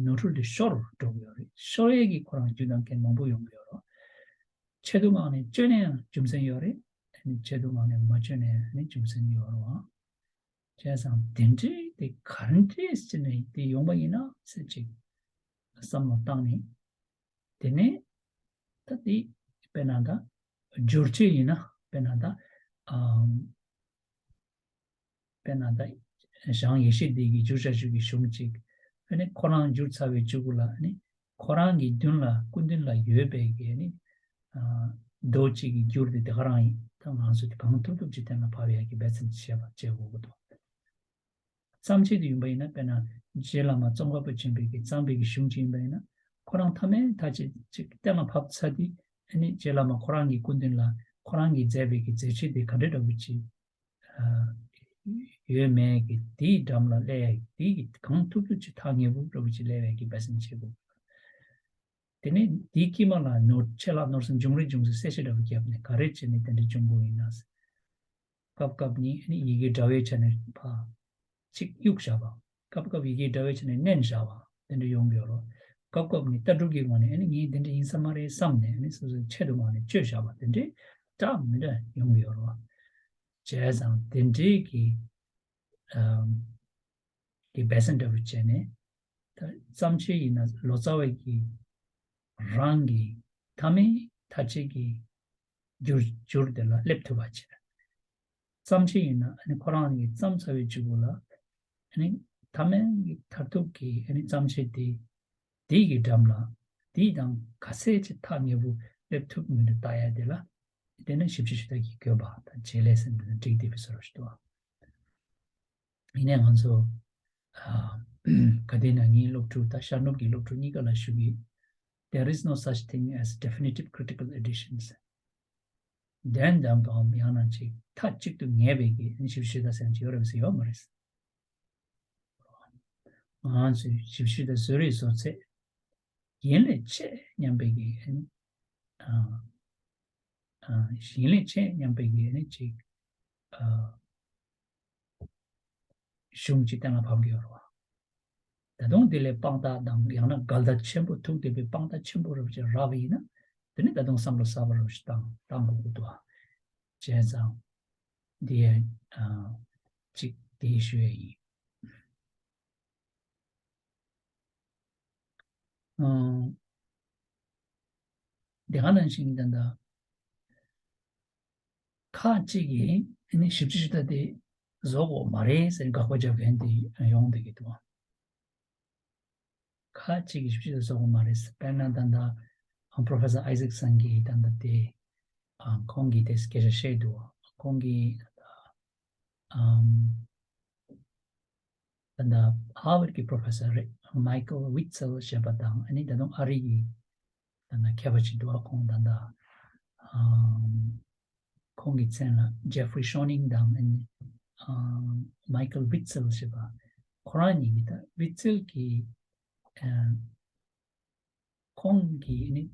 ནོར་འཁྲུལ་དེ་ཤོར་འགྲོ་གི་ཡོད་རེད། ཤོར་ཡས་ཀྱི་ཁོ་རང་རྒྱུ་དང་རྐྱེན་མང་པོ་ཡོང་གི་ཡོད་རེད། ཆེད་དུ་མངགས་ནས་བཅོས་ནས་ཡང་རྒྱུ་མཚན་ཡོད་རེད། ཆེད་དུ་མངགས་ནས་མ་བཅོས་ནས་ནི་རྒྱུ་མཚན་ཡོད་རེད་བ། བྱས་ཙང་དེ་འདྲའི་དེ་ག་འདྲས་ཟེར་ནས་དེ་ཡོང་བ་ཡིན་ན་ཟེར་ཅིག་བསམ་བློ་བཏང་ནས་དེ་ནས་ད་དེ་དཔེར་ན་ད་བསྒྱུར་བཅོས་ཡིན་ན་དཔེར་ན་ད་ཨམ། དཔེར་ན་ད་ཞང་ཡེ་ཤེས་སྡེ་གིས་བསྒྱུར་བྱ་ཞུ་གི་གཞུང་གཅིག་ཨ་ནི་ཁོ་རང་བསྒྱུར་ཚར་བའི་གཅིག་པུ་ལ་ཨ་ནི་ཁོ་རང་གི་མདུན་ལ་སྐུ་མདུན་ལ་ཡོད་པའི་གི་ཨ་ནི་མདོ་གཅིག་གི་འགྱུར་དེ་དེ་ག་རང་ཡིན། ད་ང་ཚོ་དེ་གང་ཐུབ་ཐུབ་ཅིག་གཏན་ལ་ཕབ་ཡག་གི་འབད་བརྩོན་བྱེད་པ་བྱེད་དགོས་ཀྱི་འདུག་བརྩམས་ཆོས་དེ་ཡིན་པ་ཡིན་ན་དཔེར་ན་རྗེ་བླ་མ་ཙོང་ཁ་པ་ཆེན་པོས་ཀྱི་བརྩམས་པའི་གི་གཞུང་ཅིག་ཡིན་པ་ཡིན་ན་ཁོ་རང་ཐ་མའི་ཐག་ཆོད་ཅིག་གཏན་ལ་ཕབ་ཚར་དུས་ཨ་ནི་རྗེ་བླ་མ་ཁོ་རང་གི་སྐུ་མདུན་ལ་ཁོ་རང་གིས་མཛད་པའི་གི་མཛད་རྗེས་དེ་ག་འདྲ་འདྲ་བོ་ཅིག་ཡོད་མེད་ཀྱི་དེའི་འགྲམ་ལ་སླེབས་ཡ་དེའི་གང་ཐུབ་ཐུབ་ཅིག་ཐག་ཉེ་པོ་འདྲ་བོ་ཅིག་སླེབས་ཡ་གི་འབད་བརྩོན་བྱེད་དགོས། དེ་ནས་དེའི་དཀྱིལ་མ་ལ་ནོར་ཆད་ལྷག་ནོར་གསུམ་འབྱུང་རིགས་འབྱུང་ཚུལ་གསལ་བཤད་འདྲ་བོ་བརྒྱབ་ནས་ག་རེ་བྱས་ནས་དེ་འདྲ་བྱུང་དགོས་ཡིན་ན། སྐབས་སྐབས་ནི་ཡི་གེ་འདྲ་བའི་ཆ་ནས་ཕར་གཅིག་གཡུག་བཞག་པ། སྐབས་སྐབས་ཡི་གེ་འདྲ་བའི་ཆ་ནས་བསྣན་བཞག་པ་དེ་འདྲ་ཡོང་གི་ཡོད་རེད། སྐབས་སྐབས་ནི་ལྟ་གྲུབ་ཀྱི་ངོས་ནས་ཨ་ནི་ངས་དེ་འདྲ་ཡིན་ས་མ་རེད་བསམ་ནས་ཨ་ནི་སོ་སོའི་ཆེད་དུ་ངོས་ནས་བཅོས་བཞག་པ་དེ་འདྲའི་འདྲ་མི་འདྲ་ཡོང་གི་ཡོད་རེད། བྱས་ཙང་དེ་འདྲའི་གི་ཨམ་གི་འབད་བརྩོན་འདྲ་བོ་བྱས་ནས་ད་བརྩམས་ཆོས་ཡིན་ན་ལོ་ཙཱ་བའི་གི་རང་གི་ ཐ་མའི་མཐར་ཕྱིན་གྱི་རྒྱུར་རྒྱུར་དེ་ལ་སླེབས་ཐུབ་པ་བྱས། བརྩམས་ཆོས་ཡིན་ན་ཨ་ནི་ཁོ་རང་གིས་བརྩམས་ཚར་བའི་གཅིག་པུ་ལ་ཨ་ནི་ཐ་མའི་གི་མཐར་ཐུག་གི་ཨ་ནི་བརྩམས་ཆོས་དེ་དེའི་གི་འགྲམ་ལ་དེའི་དང་ག་ཚད་ཅིག་ཐག་ཉེ་པོ་སླེབས་ཐུབ་མིན་དུ་ལྟ་ཡ་དེ་ལ་དེ་ནི་ཞིབ་ཕྱི་ཞུ་དག་གི་དགོས་པ་དང་བྱེད་ལས་ཟེར་འདི་ནི་འགྲིག་བསྡད་པའི་བཟོ་འདྲ་ཞིག་འདུག་ཡིན་ནའི་ང་ཚོ་ཨ་ག་དེ་ན་ངའི་སློབ་ཕྲུག་དང་ཤར་ནུབ་ཀྱི་སློབ་ཕྲུག་གཉིས་ཀ་ལ་ཞུ་གི། There is no such thing as definitive critical editions. བདེན་དམ་པའམ་ཡང་ན་ཅིག་མཐའ་གཅིག་ཏུ་ངེས་པའི་གི་ཞིབ་ཞིབ་ད་ཟེར་གྱི་ཡོད་རེད་ཟེར་ཡོད་མ་རེད། ང་ཚོས་ཞིབ་ཞིབ་ད་བཟོ་རེས་བཟོ་ཚེ་ཡིན་ལས་ཆེ་སྙམ་པའི་གི་ཨ་ཨ་ཡིན་ལས་ཆེ་སྙམ་པའི་གི་ཨ་ནི་ཅིག་ཨ། གཞུང་གཅིག་གཏན་ལ་ཕབ་ཀྱི་ཡོད་རེད་བ། ད་དུང་དེ་ལས་དཔང་རྟགས་དང་ཡང་ན་འགལ་ཟླ་ཆེན་པོ་ཐུག་བསྡད་པའི་དཔང་རྟགས་ཆེན་པོ་རབ་ཅིག་རག་པ་ཡིན་ན་དེ་ནི་ད་དུང་བསམ་བློ་གསར་པ་རབ་ཅིག་བཏང་བཏང་དགོས་ཀྱི་འདུག་བ། བྱས་ཙང་འདི་ཡང་ཨ་གཅིག་དེ་ཞུ་ཡས་ཡིན། ཨ་དེ་ག་ནང་བཞིན་ད་ལྟ་ཁག་ཅིག་གིས་ཨ་ནི་ཞིབ་ཕྱི་ཞུ་ད་དེ་བཟོ་དགོས་མ་རེད་ཟེར་དགག་པ་རྒྱབ་མཁན་དེ་ཡོང་བསྡད་ཀྱི་འདུག་ཁག་ཅིག་གིས་ཞིབ་ཕྱི་ད་བཟོ་དགོས་མ་རེད་ཟེར། དཔེར་ན་ད་ལྟ་Professor Isaacson གིས་ད་ལྟ་དེ་ཨ་ཁོང་གིས་དེ་སྐད་ཆ་བཤད་འདུག་ཁོང་གིས་ད་ལྟ་ཨམ། ད་ལྟ་Harvard གི་Professor རེད། Michael Witzel ཞེས་པ་དང་ཨ་ནི་ད་དུང་ཨ་རི་གི་ད་ལྟ་མཁས་པ་ཅིག་འདུག་ཁོང་ད་ལྟ་ཨམ། ཁོང་གི་མཚན་ལ་Jeffrey Schoening དང་ཨ་ནི་ཨམ། Michael Witzel ཞེས་པ་ཁོ་རང་གཉིས་ཀྱིས་ད་Witzel གི་ཨ། ཁོང་གིས་ནི་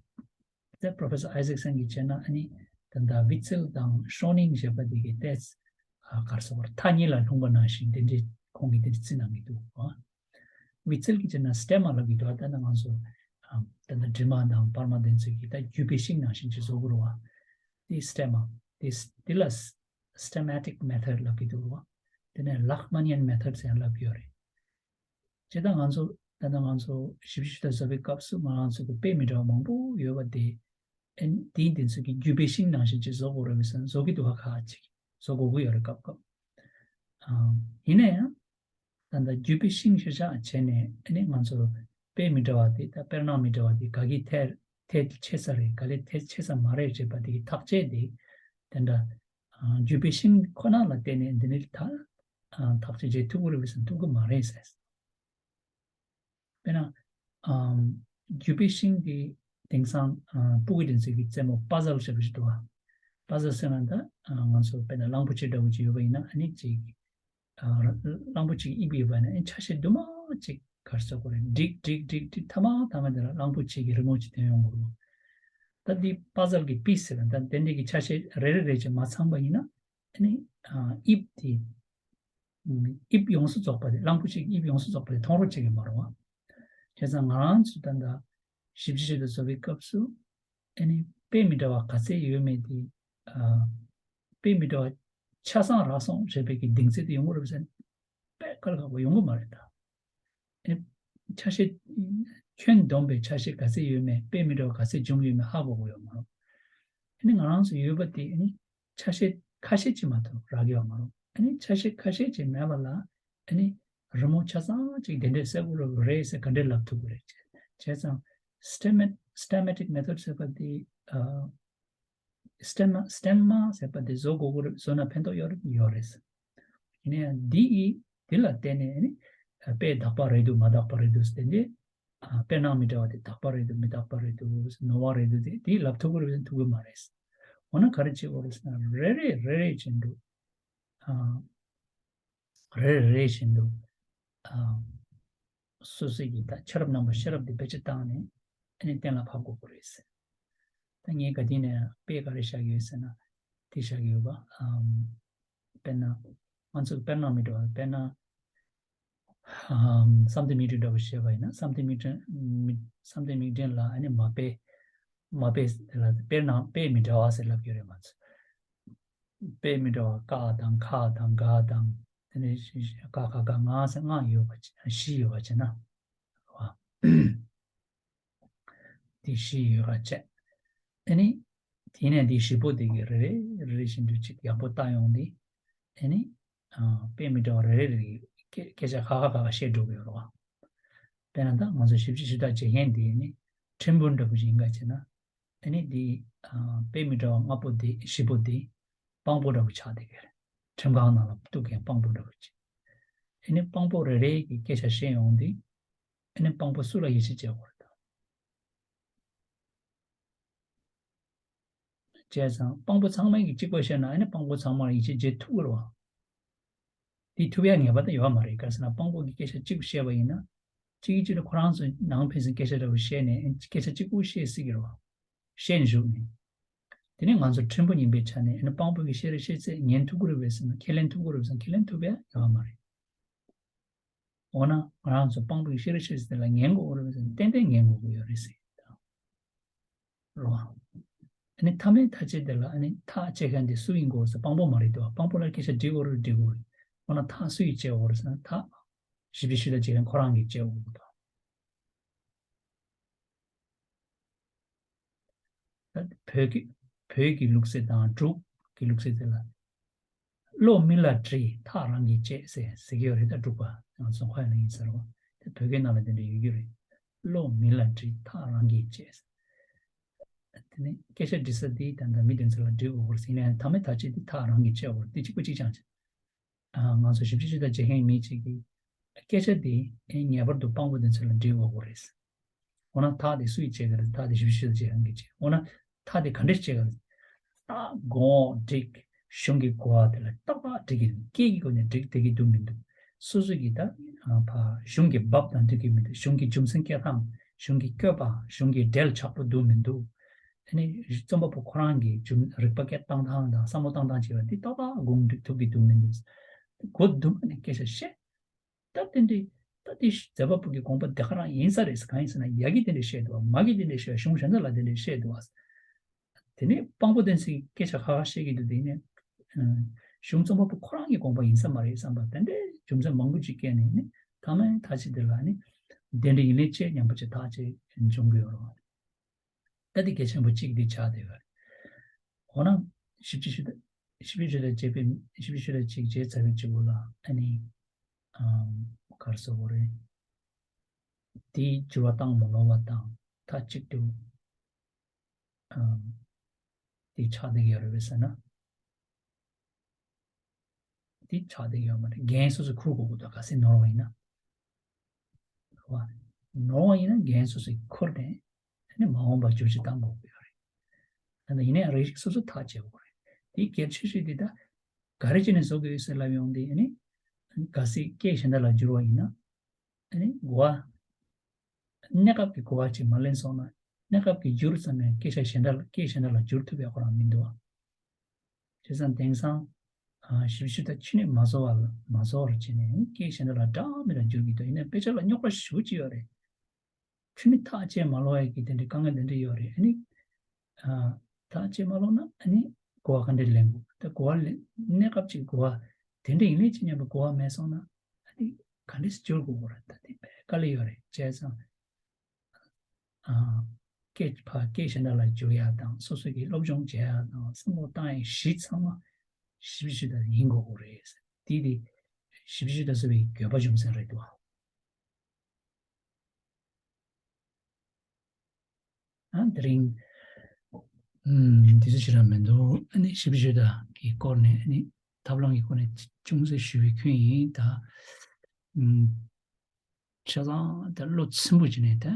ད་Professor Isaacson གིས་བྱས་ན་ཨ་ནི་ད་ལྟ་Witzel དང་Schoening ཞེས་པ་དེ་གའི་ཏོག་ཙམ་ག་རེ་ཟེར་དགོས་རེད། ཐག་ཉེ་ལ་ལྷུང་བ་ནང་བཞིན་དེ་འདྲའི་ཁོང་གིས་དེ་འདྲ་བརྩི་གནང་གི་འདུག་ཨ། Witzel གིས་བྱས་ན་stemma ལབ་ཀྱི་འདུག་ད་ལྟ་ང་ཚོ་ཨ་ད་ལྟ་དྲི་མ་དང་པར་མ་དེ་ཚོ་གི་ད་བརྒྱུད་པའི་ཤིང་ནང་བཞིན་ཅིག་བཟོ་དགོས་རེད་བ། དེ་stemma དེ་དེ་ལ་systematic method ལབ་ཀྱི་འདུག་རེད་བ། དེ་ནས་Lachmannian method ཟེར་ཡང་ལབ་ཀྱི་ཡོད་རེད། བྱས་ཙང་ང་ཚོ་ད་ལྟ་ང་ཚོ་ཞིབ་འཇུག་དང་བཟོ་པའི་སྐབས་སུ་ང་རང་ཚོ་གི་དཔེ་མི་འདྲ་བ་མང་པོ་ཡོད་པ་དེ་ཨ་ནི་དེའི་དེ་ཚོ་གི་བརྒྱུད་པའི་ཤིང་ནང་བཞིན་ཅིག་བཟོ་དགོས་རེད་བས་བཟོ་གི་འདུག་ཁ་ཁ་ཅིག་བཟོ་དགོས་ཀྱི་ཡོད་རེད་སྐབས་སྐབས། ཨ་ཡིན་ན་ཡང་ད་ལྟ་བརྒྱུད་པའི་ཤིང་ཤ་ཤ་བྱས་ནས་ཨ་ནི་ང་ཚོ་དཔེ་མི་འདྲ་བ་དེ་ད་དཔེར་ན་མི་འདྲ་བ་དེ་ག་གི་ཐད་ཐད་ཆེ་ས་རེད་ག་ལེ་ཐད་ཆེ་ས་མ་རེད་ཅེས་པ་དེ་གི་ཐག་བཅད་དེ་དེ་འདྲ་ཨ་བརྒྱུད་པའི་ཤིང་ཁོ་ན་ལ་བརྟེན་ནས་འདི་ནི་ད་ཨ་ཐག་གཅོད་བྱེད་ཐུབ་ཀྱི་རེད་བས་ཐུབ་ཀྱི་མ་རེད་ཟེར། དཔེར་ན། ཨམ། བརྒྱུད་པའི་ཤིང་དེ་དེང་སང་ཨ་སྤུ་གུ་དེ་ཚོ་གི་རྩེད་མོ་པ་ཛལ་ཞེས་པ་ཞིག་འདུག་བ། པ་ཛལ་ཟེར་ན་ད་ཨ་ང་ཚོ་དཔེར་ན་གླང་པོ་ཆེ་འདྲ་བོ་ཅིག་ཡོད་པ་ཡིན་ན་ཨ་ནི་ཅིག་ཨ་གླང་པོ་ཆེ་གི་དབྱིབས་ཡོད་པ་ཡིན་ན་ཨ་ནི་ཆ་ཤས་དུ་མ་ཅིག་ག་རེ་ཟེར་དགོས་རེད་བསྒྲིགས་བསྒྲིགས་བསྒྲིགས་བསྒྲིགས་མཐའ་མ་མཐའ་མ་དེ་ལ་གླང་པོ་ཆེ་གི་རི་མོ་ཅིག་ཐོན་ཡོང་གི་རེད། ད་འདི་པ་ཛལ་གི་པིས་ཟེར་ན་ད་དེ་འདྲའི་གི་ཆ་ཤས་རེ་རེ་རེ་ཅིག་མ་ཚང་པ་ཡིན་ན་ཨ་ནི་ཨ་དབྱིབས་དེ། དབྱིབས་ཡོངས་སུ་རྫོགས་པ་དེ་གླང་པོ་ཆེ་གི་དབྱིབས་ཡོངས་སུ་རྫོགས་པ་དེ་མཐོང་རོགས་བྱེད་ཀྱི་མ་རེད་བ། བྱས་ཙང་ང་རང་ཚོ་ད་ལྟ་ཞིབ་འཇུག་བྱེད་དུ་བཟོ་བའི་སྐབས་སུ་ཨ་ནི་དཔེ་མི་འདྲ་བ་ག་ཚད་ཡོད་མེད་དེ་ཨ་དཔེ་མི་འདྲ་བ་ཆ་ཚང་རག་སོང་ཞེས་པའི་གི་གདེང་ཚོད་དེ་ཡོང་གི་རེད་ཟེར་ན་དཔེ་དཀའ་ལས་ཁག་པོ་ཡོང་གི་མ་རེད་ད། ཨ་ནི་ཆ་ཤས་ཁྱོན་བསྡོམས་པའི་ཆ་ཤས་ག་ཚད་ཡོད་མེད་དཔེ་མི་འདྲ་བ་ག་ཚད་བྱུང་ཡོད་མེད་ཧ་གོ་གི་ཡོད་མ་རེད། ཨ་ནི་ང་རང་ཚོ་ཡོད་པ་དེ་ཨ་ནི་ཆ་ཤས་ཁ་ཤས་ཅིག་མ་གཏོགས་རག་གི་ཡོད་མ་རེད། ཨ་ནི་ཆ་ཤས་ཁ་ཤས་ཅིག་མེད་པ་ལ་ཨ་ནི་རི་མོ་ཆ་ཚང་ཅིག་དེ་འདྲས་གསལ་པོ་རེད་ཟེར་ག་འདྲས་ལབ་ཐུབ་ཀྱི་རེད། བྱས་ཙང་སི་ཊེ་མེ་སི་ཊེ་མེ་ཊིག་མེ་ཐོཌ་ཟེར་བ་དེ་ཨ། སི་ཊེ་མ་སི་ཊེ་མ་ཟེར་བ་དེ་བཟོ་དགོས་ཀྱི་རེད། བཟོ་ན་ཕན་ཐོགས་ཡོད་རེད་ཡོད་རེད། ཡིན་ན་ཡང་འདི་ཡིས་འདི་ལ་བརྟེན་ནས་ནི་དཔེ་དག་པ་རེད་འདུག་མ་དག་པ་རེད་འདུག་ཟེར་དེ་འདྲའི་ཨ་དཔེར་ན་མི་འདྲ་བ་དེ་དག་པ་རེད་འདུག་མི་དག་པ་རེད་འདུག་ནོར་བ་རེད་འདུག་དེ་དེ་ལབ་ཐུབ་ཀྱི་རེད་ཐུབ་ཀྱི་མ་རེད། འོ་ན་ག་རེ་བྱེད་དགོས་རེད་ཟེར་ན་རེ་རེ་རེ་རེ་བྱེད་འགྲོ། ཨ། རེ་རེ་བཞིན་དུ། ཨ། སོ་སོའི་གི་ད་ཤེས་རབ་རྣམ་པ་ཤེས་རབ་དེ་བེད་སྤྱོད་བཏང་ནས་ཨ་ནི་གཏན་ལ་ཕབ་དགོས་ཀྱི་རེད། ད་ངས་ག་དུས་ནས་དཔེ་ག་རེ་བཞག་ཡོད་ཟེར་ན་དེ་བཞག་ཡོད་པ། ཨམ། དཔེར་ན། ང་ཚོ་དཔེར་ན་མི་འགྲོ་བ་དཔེར་ན། ཨམ། བསམ་གཏན་མིག་འཕྲུལ་འདྲ་པོ་བཤད་པ་ཡིན་ན་བསམ་གཏན་མིག་འཕྲུལ་མི་བསམ་གཏན་མིག་འཕྲུལ་ལ་ཨ་ནི་མ་དཔེ། མ་དཔེ་ལ་དཔེར་ན་དཔེ་མི་འདྲ་བ་ཟེར་ལབ་ཀྱི་རེད་ང་ཚོ། དཔེ་མི་འདྲ་བ་ཀ་དང་ཁ་དང་ག་དང་དེ་ནས་ཀ་ཁ་ག་ང་ཟེར་ལྔ་ཡོད་པ་བྱས་བཞི་ཡོད་པ་བྱས་ན། དེ་བཞི་ཡོད་པ་བྱས། ཨ་ནི། དེ་ནས་འདི་བཞི་པོ་དེ་གི་རེ་རེ་རེ་རེ་བཞིན་དུ་ཅིག་ཡག་པོ་བལྟ་ཡོང་དུས། ཨ་ནི། ཨ། དཔེ་མི་འདྲ་བ་རེ་རེ་རེ་གི་སྐད་སྐད་ཆ་ཁ་ཁ་ཁ་ཁ་བཤད་འགྲོ་གི་ཡོད་རེད་བ། དཔེར་ན་ད་ང་ཚོ་ཞིབ་འཇུག་ཞུ་དག་བྱེད་མཁན་དེ་ནི་ཁྲིམས་དཔོན་འདྲ་པོ་ཞིག་ཡིན་ག་བྱས་ན། ཨ་ནི་འདི། ཨ། དཔེ་མི་འདྲ་བ་ལྔ་པོ་དེ་བཞི་པོ་དེ་དཔང་པོ་འདྲ་པོ་ཆགས་བསྡད་ཀྱི་རེད། ཁྲིམས་ཁང་ནང་ལ་གཏུག་མཁན་དཔང་པོ་འདྲ་པོ་ཅིག་ཨ་ནི་དཔང་པོ་རེ་རེ་གི་སྐད་ཆ་བཤད་ཡོང་དུས། ཨ་ནི་དཔང་པོ་སུ་ལ་ཡིད་ཆེས་བྱེད་དགོས་རེད་ད། བྱས་ཙང་དཔང་པོ་ཚང་མ་གིས་གཅིག་པ་བཤད་ན། ཨ་ནི་དཔང་པོ་ཚང་མ་ལ་ཡིད་ཆེས་བྱེད་ཐུབ་ཀྱི་རེད་བ། དེ་ཐུབ་ཡ་ངེས་པ་ད་ཡོད་མ་རེད། ག་རེ་ཟེར་ན་དཔང་པོ་གིས་སྐད་ཆ་གཅིག་པུ་བཤད་པ་ཡིན་ན། གཅིག་གིས་གཅིག་ལ་ཁོ་རང་ཚོ་ནང་ཕན་ཚུན་སྐད་ཆ་འདྲ་པོ་བཤད་ནས། ཨ་ནི་སྐད་ཆ་གཅིག་པུ་བཤད་སྲིད་ཀྱི་རེད་བ། བཤད་ནས་བཞུགས་ནས། དེ་ནས་ང་ཚོ་ཁྲིམས་དཔོན་ཡིན་པའི་ཆ་ནས། ཨ་ནི་དཔང་པོ་གིས་བཤད་རེ་བཤད་ཚད་ཉན་ཐུབ་ཀྱི་རེད་པས་ཟེར་ན། ཁས་ལེན་ཐུབ་ཀྱི་རེད་པས་ཟེར་ན། ཁས་ལེན་ཐུབ་ཡ་ཡོད་མ་རེད། འོ་ན་ང་རང་ཚོ་དཔང་པོའི་བཤད་རེ་བཤད་ཚད་ལ་ཉན་དགོས་རེད་པས་ཟེར་ན། ཏན་ཏན་ཉན་དགོས་ཀྱི་ཡོད་རེད་ཟེར། རེད་བ། ཨ་ནི་མཐའ་མའི་ཐག་བཅད་དེ་ལ། ཨ་ནི་ཐག་བཅད་མཁན་དེ་སུ་ཡིན་དགོས་ཟེར། དཔང་པོ་མ་རེད་དོ། དཔང་པོ་ལ་སྐད་ཆ་འདྲི་དགོས་རེད། འདྲི་དགོས་རེད། འོ་ན་ཐག་སུ་ཡིས་བཅད་དགོས་རེད་ཟེར་ན། ཐག་ཞིབ་འཇུག་ཞུ་དག་བྱེད་མཁན་ཁོ་རང་གིས་བཅད་དགོས་ཀྱི་འདུག་ད་བོད་ཀྱི་བོད་ཀྱི་ལུགས་སྲོལ་དང་འབྲུག་གི་ལུགས་སྲོལ་དེ་ལ། བློ་མི་ལ་དྲིས་ཐག་རང་གིས་བཅད་ཟེར་ཟེར་གྱི་ཡོད་རེད། ད་འབྲུག་པ་ང་ཚོ་ཁ་ཡ་ལ་ཡིན་ཟེར་བ། དེ་བོད་སྐད་ནང་ལ་དེ་འདྲ་ཡོད་ཀྱི་རེད། བློ་མི་ལ་དྲིས་ཐག་རང་གིས་བཅད་ཟེར། དེ་ནས་སྐད་ཆ་འདྲི་ས་དེ་ད་ལྟ་མི་དེ་ཚོ་ལ་འདྲི་དགོས་པ་རེད་ཟེར་ནས། མཐའ་མའི་ཐག་བཅད་དེ་ཐག་རང་གིས་བཅད་དགོས་རེད། དེ་གཅིག་པ་གཅིག་རྐྱང་བྱས། ཨ། ང་ཚོ་ཞིབ་འཇུག་ཞུ་དག་བྱེད་མཁན་མི་གཅིག་གིས་སྐད་ཆ་དེ་ངེས་པར་དུ་དཔང་པོ་དེ་ཚོ་ལ་འདྲི་དགོས་པ་རེད། འོ་ན་ཐག་དེ་སུས་བཅད་ཀྱི་རེད། ཐག་དེ་ཞིབ་འཇུག་ཞུ་དག་བྱེད་མཁན་གྱིས་བཅད། འོ་ན་ཐག་དེ་ག་འདྲས་བཅད་ཀྱི་རེད། ཏག་དགོངས་འགྲིག་གཞུང་གི་གོ་བ་དེ་ལ་ཏག་ཏག་འགྲིག་གི་འདུག་སྐད་ཀྱི་སྒོ་ནས་འགྲིག་བསྡད་ཀྱི་འདུག་མི་འདུག་སོ་སོ་གི་ད། ཨ། ཕ་གཞུང་གི་བབ་དང་འདུས་ཀྱི་མི་འདུག་གཞུང་གི་རྒྱུ་མཚན་བཀལ་སྟངས། གཞུང་གི་བཀོད་པ། གཞུང་གི་འགྲེལ་ཆགས་པོ་འདུག་མི་འདུག་ཨ་ནི་རྩོམ་པ་པོ་ཁོ་རང་གི་རྒྱུ་རིག་པ་སྐད་བཏང་སྟངས་དང་བསམ་བློ་བཏང་སྟངས་བྱས་པ་འདི་ཏག་ཏག་དགོངས་འགྲིག་ཐུབ་ཀྱི་འདུག་མི་འདུག་གོ་བསྡུར་ནས་སྐད་ཆ་བཤད། ད་དེ་འདྲའི། ད་དེ་མཛད་པ་པོ་གི་དགོངས་པ་དེ་ག་རང་ཡིན་ས་རེད། གང་ཡིན་ཟེར་ན། ཡ་གིས་དེ་འདྲ་བཤད་འདུག་བ། མ་གིས་དེ་འདྲ་བཤད། གཞུང་གཞན་དག་ལ་དེ་འདྲ་བཤད་འདུག་བ། དེ་ནས་དཔང་པོ་དེ་ཚོས་སྐད་ཆ་ཁ་ཁ་བཤད་ཀྱི་འདུག་དེ་ནས། ཨ། གཞུང་རྩོམ་པ་པོ་ཁོ་རང་གི་དགོངས་པ་ཡིན་ས་མ་རེད་བསམ་པ། དེ་འདྲའི་རྒྱུ་མཚན་མང་པོ་ཅིག་བཀལ་ནས་ནི། མཐའ་མའི་ཐག་བཅད་དེ་ལ་ནི། དེ་འདྲ་ཡིན་ལེ་བྱས་མཉམ་པོ་ཅིག་ཐག་བཅད་འབྱུང་གི་ཡོད་རེད་བ། ད་དེ་གལ་ཆེན་པོ་གཅིག་འདི་ཆགས་བསྡད་ཡོད་རེད། འོ་ན་ཞིབ་འཇུག་ཞུ་དག་ཞིབ་འཇུག་ཞུ་དག་བྱས་པའི། ཞིབ་འཇུག་ཞུ་དག་ཅིག་བྱས་ཚར་བའི་གཅིག་པོ་ལ། ཨ་ནི། ཨམ། ག་རེ་ཟེར་དགོས་རེད། དེའི་འགྱུར་བ་བཏང་མ་ལོང་བ་དང་། མཐའ་གཅིག་ཏུ། ཨམ། དེ་ཆགས་བསྡད་ཀྱི་ཡོད་རེད་པས་ཟེར་ན། དེ་ཆགས་བསྡད་ཀྱི་ཡོད་མ་རེད། འགན་སོ་སོས་འཁུར་དགོས་ཀྱི་འདུག་གལ་སྲིད་ནོར་བ་ཡིན་ན། རེད་བ། ནོར་བ་ཡིན་ན་འགན་སོ་སོས་འཁུར་ནས། ཨ་ནི་མ་འོངས་པར་བསྒྱུར་བཅོས་བཏང་དགོས་ཀྱི་ཡོད་རེད། ད་ལྟ་ཡིན་ནའི་རེ་ཞིག་སོ་སོས་ཐག་བཅད་དགོས་རེད། དེའི་གལ་ཆེ་ཤོས་དེ་ད་ག་རེ་བྱས་ནས་བཟོ་དགོས་ཡོད་ཟེར་ལབ་ཡོང་དུས། ཨ་ནི་གལ་སྲིད་སྐད་གཞན་དག་ལ་བསྒྱུར་བ་ཡིན་ན། ཨ་ནི་གོ་བ། གནས་སྐབས་ཀྱི་གོ་བ་ཅིག་མ་ལེན་སོང་ན། གནས་སྐབས་ཀྱི་བསྒྱུར་ཙམ་ནས་སྐད་ཆ་གཞན་དག་ལ། སྐད་གཞན་དག་ལ་བསྒྱུར་ཐུབ་ཡ་ཁོ་རང་མི་འདུག་བ། བྱས་ཙང་དེང་སང་། ཨ། ཞིབ་འཇུག་ཞུ་དག་ཆུ་ནས་མ་བཟོ་བ་ལ། མ་བཟོ་བར་བྱས་ནས་སྐད་གཞན་དག་ལ་འདྲ་མི་འདྲ་བསྒྱུར་གྱི་འདུག་ཡིན་ནའི་དཔེ་ཆ་ལ་རྙོག་དྲ་ཞེ་པོ་ཅིག་ཡོད་རེད། ཆུ་ནི་ཐག་བཅད་མ་ལོང་ཡ་གི་དེ་འདྲའི་དཀའ་ངལ་དེ་འདྲ་ཡོད་རེད། ཨ་ནི། ཨ། ཐག་བཅད་མ་ལོང་ན་ཨ་ནི་གོ་བ་ག་འདྲས་ལེན་དགོས། ད་གོ་བ་ལེན། གནས་སྐབས་ཅིག་གོ་བ་དེ་འདྲ་ཡིན་ལེ་ཅི་སྙམ་པའི་གོ་བ་མེད་སོང་ན། ཨ་ནི་ག་འདྲས་སེ་བསྒྱུར་དགོས་རེད། ད་དེ་དཔེ་དཀའ་ལས་ཡོད་རེད། བྱས་ཙང་། ཨ། སྐད་ཕ། སྐད་གཞན་དག་ལ་བསྒྱུར་ཡ་དང་། སོ་སོ་གིས་སློབ་སྦྱོང་བྱེད་ཡ་དང་། བསམ་བློ་བཏང་ཡའི་གཞི་ཚང་མ་ཞིབ་འཇུག་ཞུ་དག་ཡིན་དགོས་ཀྱི་རེད། དེ་དེ་ཞིབ་འཇུག་ཞུ་དག་ཟེར་བའི་དགོས་པ་རྒྱུ་མཚན་རེད་འདུག་བ། ཨ། དེ་རིང་། ཨམ། དུས་ཚོད་ཞེ་དྲག་མི་འདུག་ཨ་ནི་ཞིབ་འཇུག་ཞུ་དག་གི་སྐོར་ནས། ཨ་ནི་ཐབས་ལམ་གྱི་སྐོར་ནས་ཅུང་ཟད་ཞུ་བའི་ཁུལ་ཡིན་ད། ཨམ། ཆ་ཚང་ད་བློ་ཚིམ་པོ་བྱས་ནས། ད་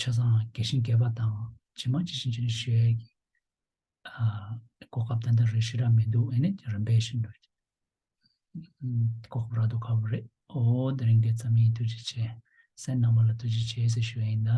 ཆ་ཚང་རྒྱས་ཤིང་རྒྱས་པ་དང་ཇི་མ་ཇི་བཞིན་བྱས་ནས་ཞུ་ཡས་ཀྱི། ཨ། གོ་སྐབས་ད་ལྟ་རེ་ཞིག་རག་མི་འདུག་ཨ་ནི་རིམ་པས་བཞིན་དུ། ཨམ། གོ་སྐབས་རག་འདུག་ཁག་པོ་རེད། ཨོ། དེ་རིང་འདི་ཙམ་ཡིན། ཐུགས་རྗེ་ཆེ། གསན་གནང་བ་ལ་ཐུགས་རྗེ་ཆེ་ཟེར་ཞུ་ཡ་ཡིན་ད།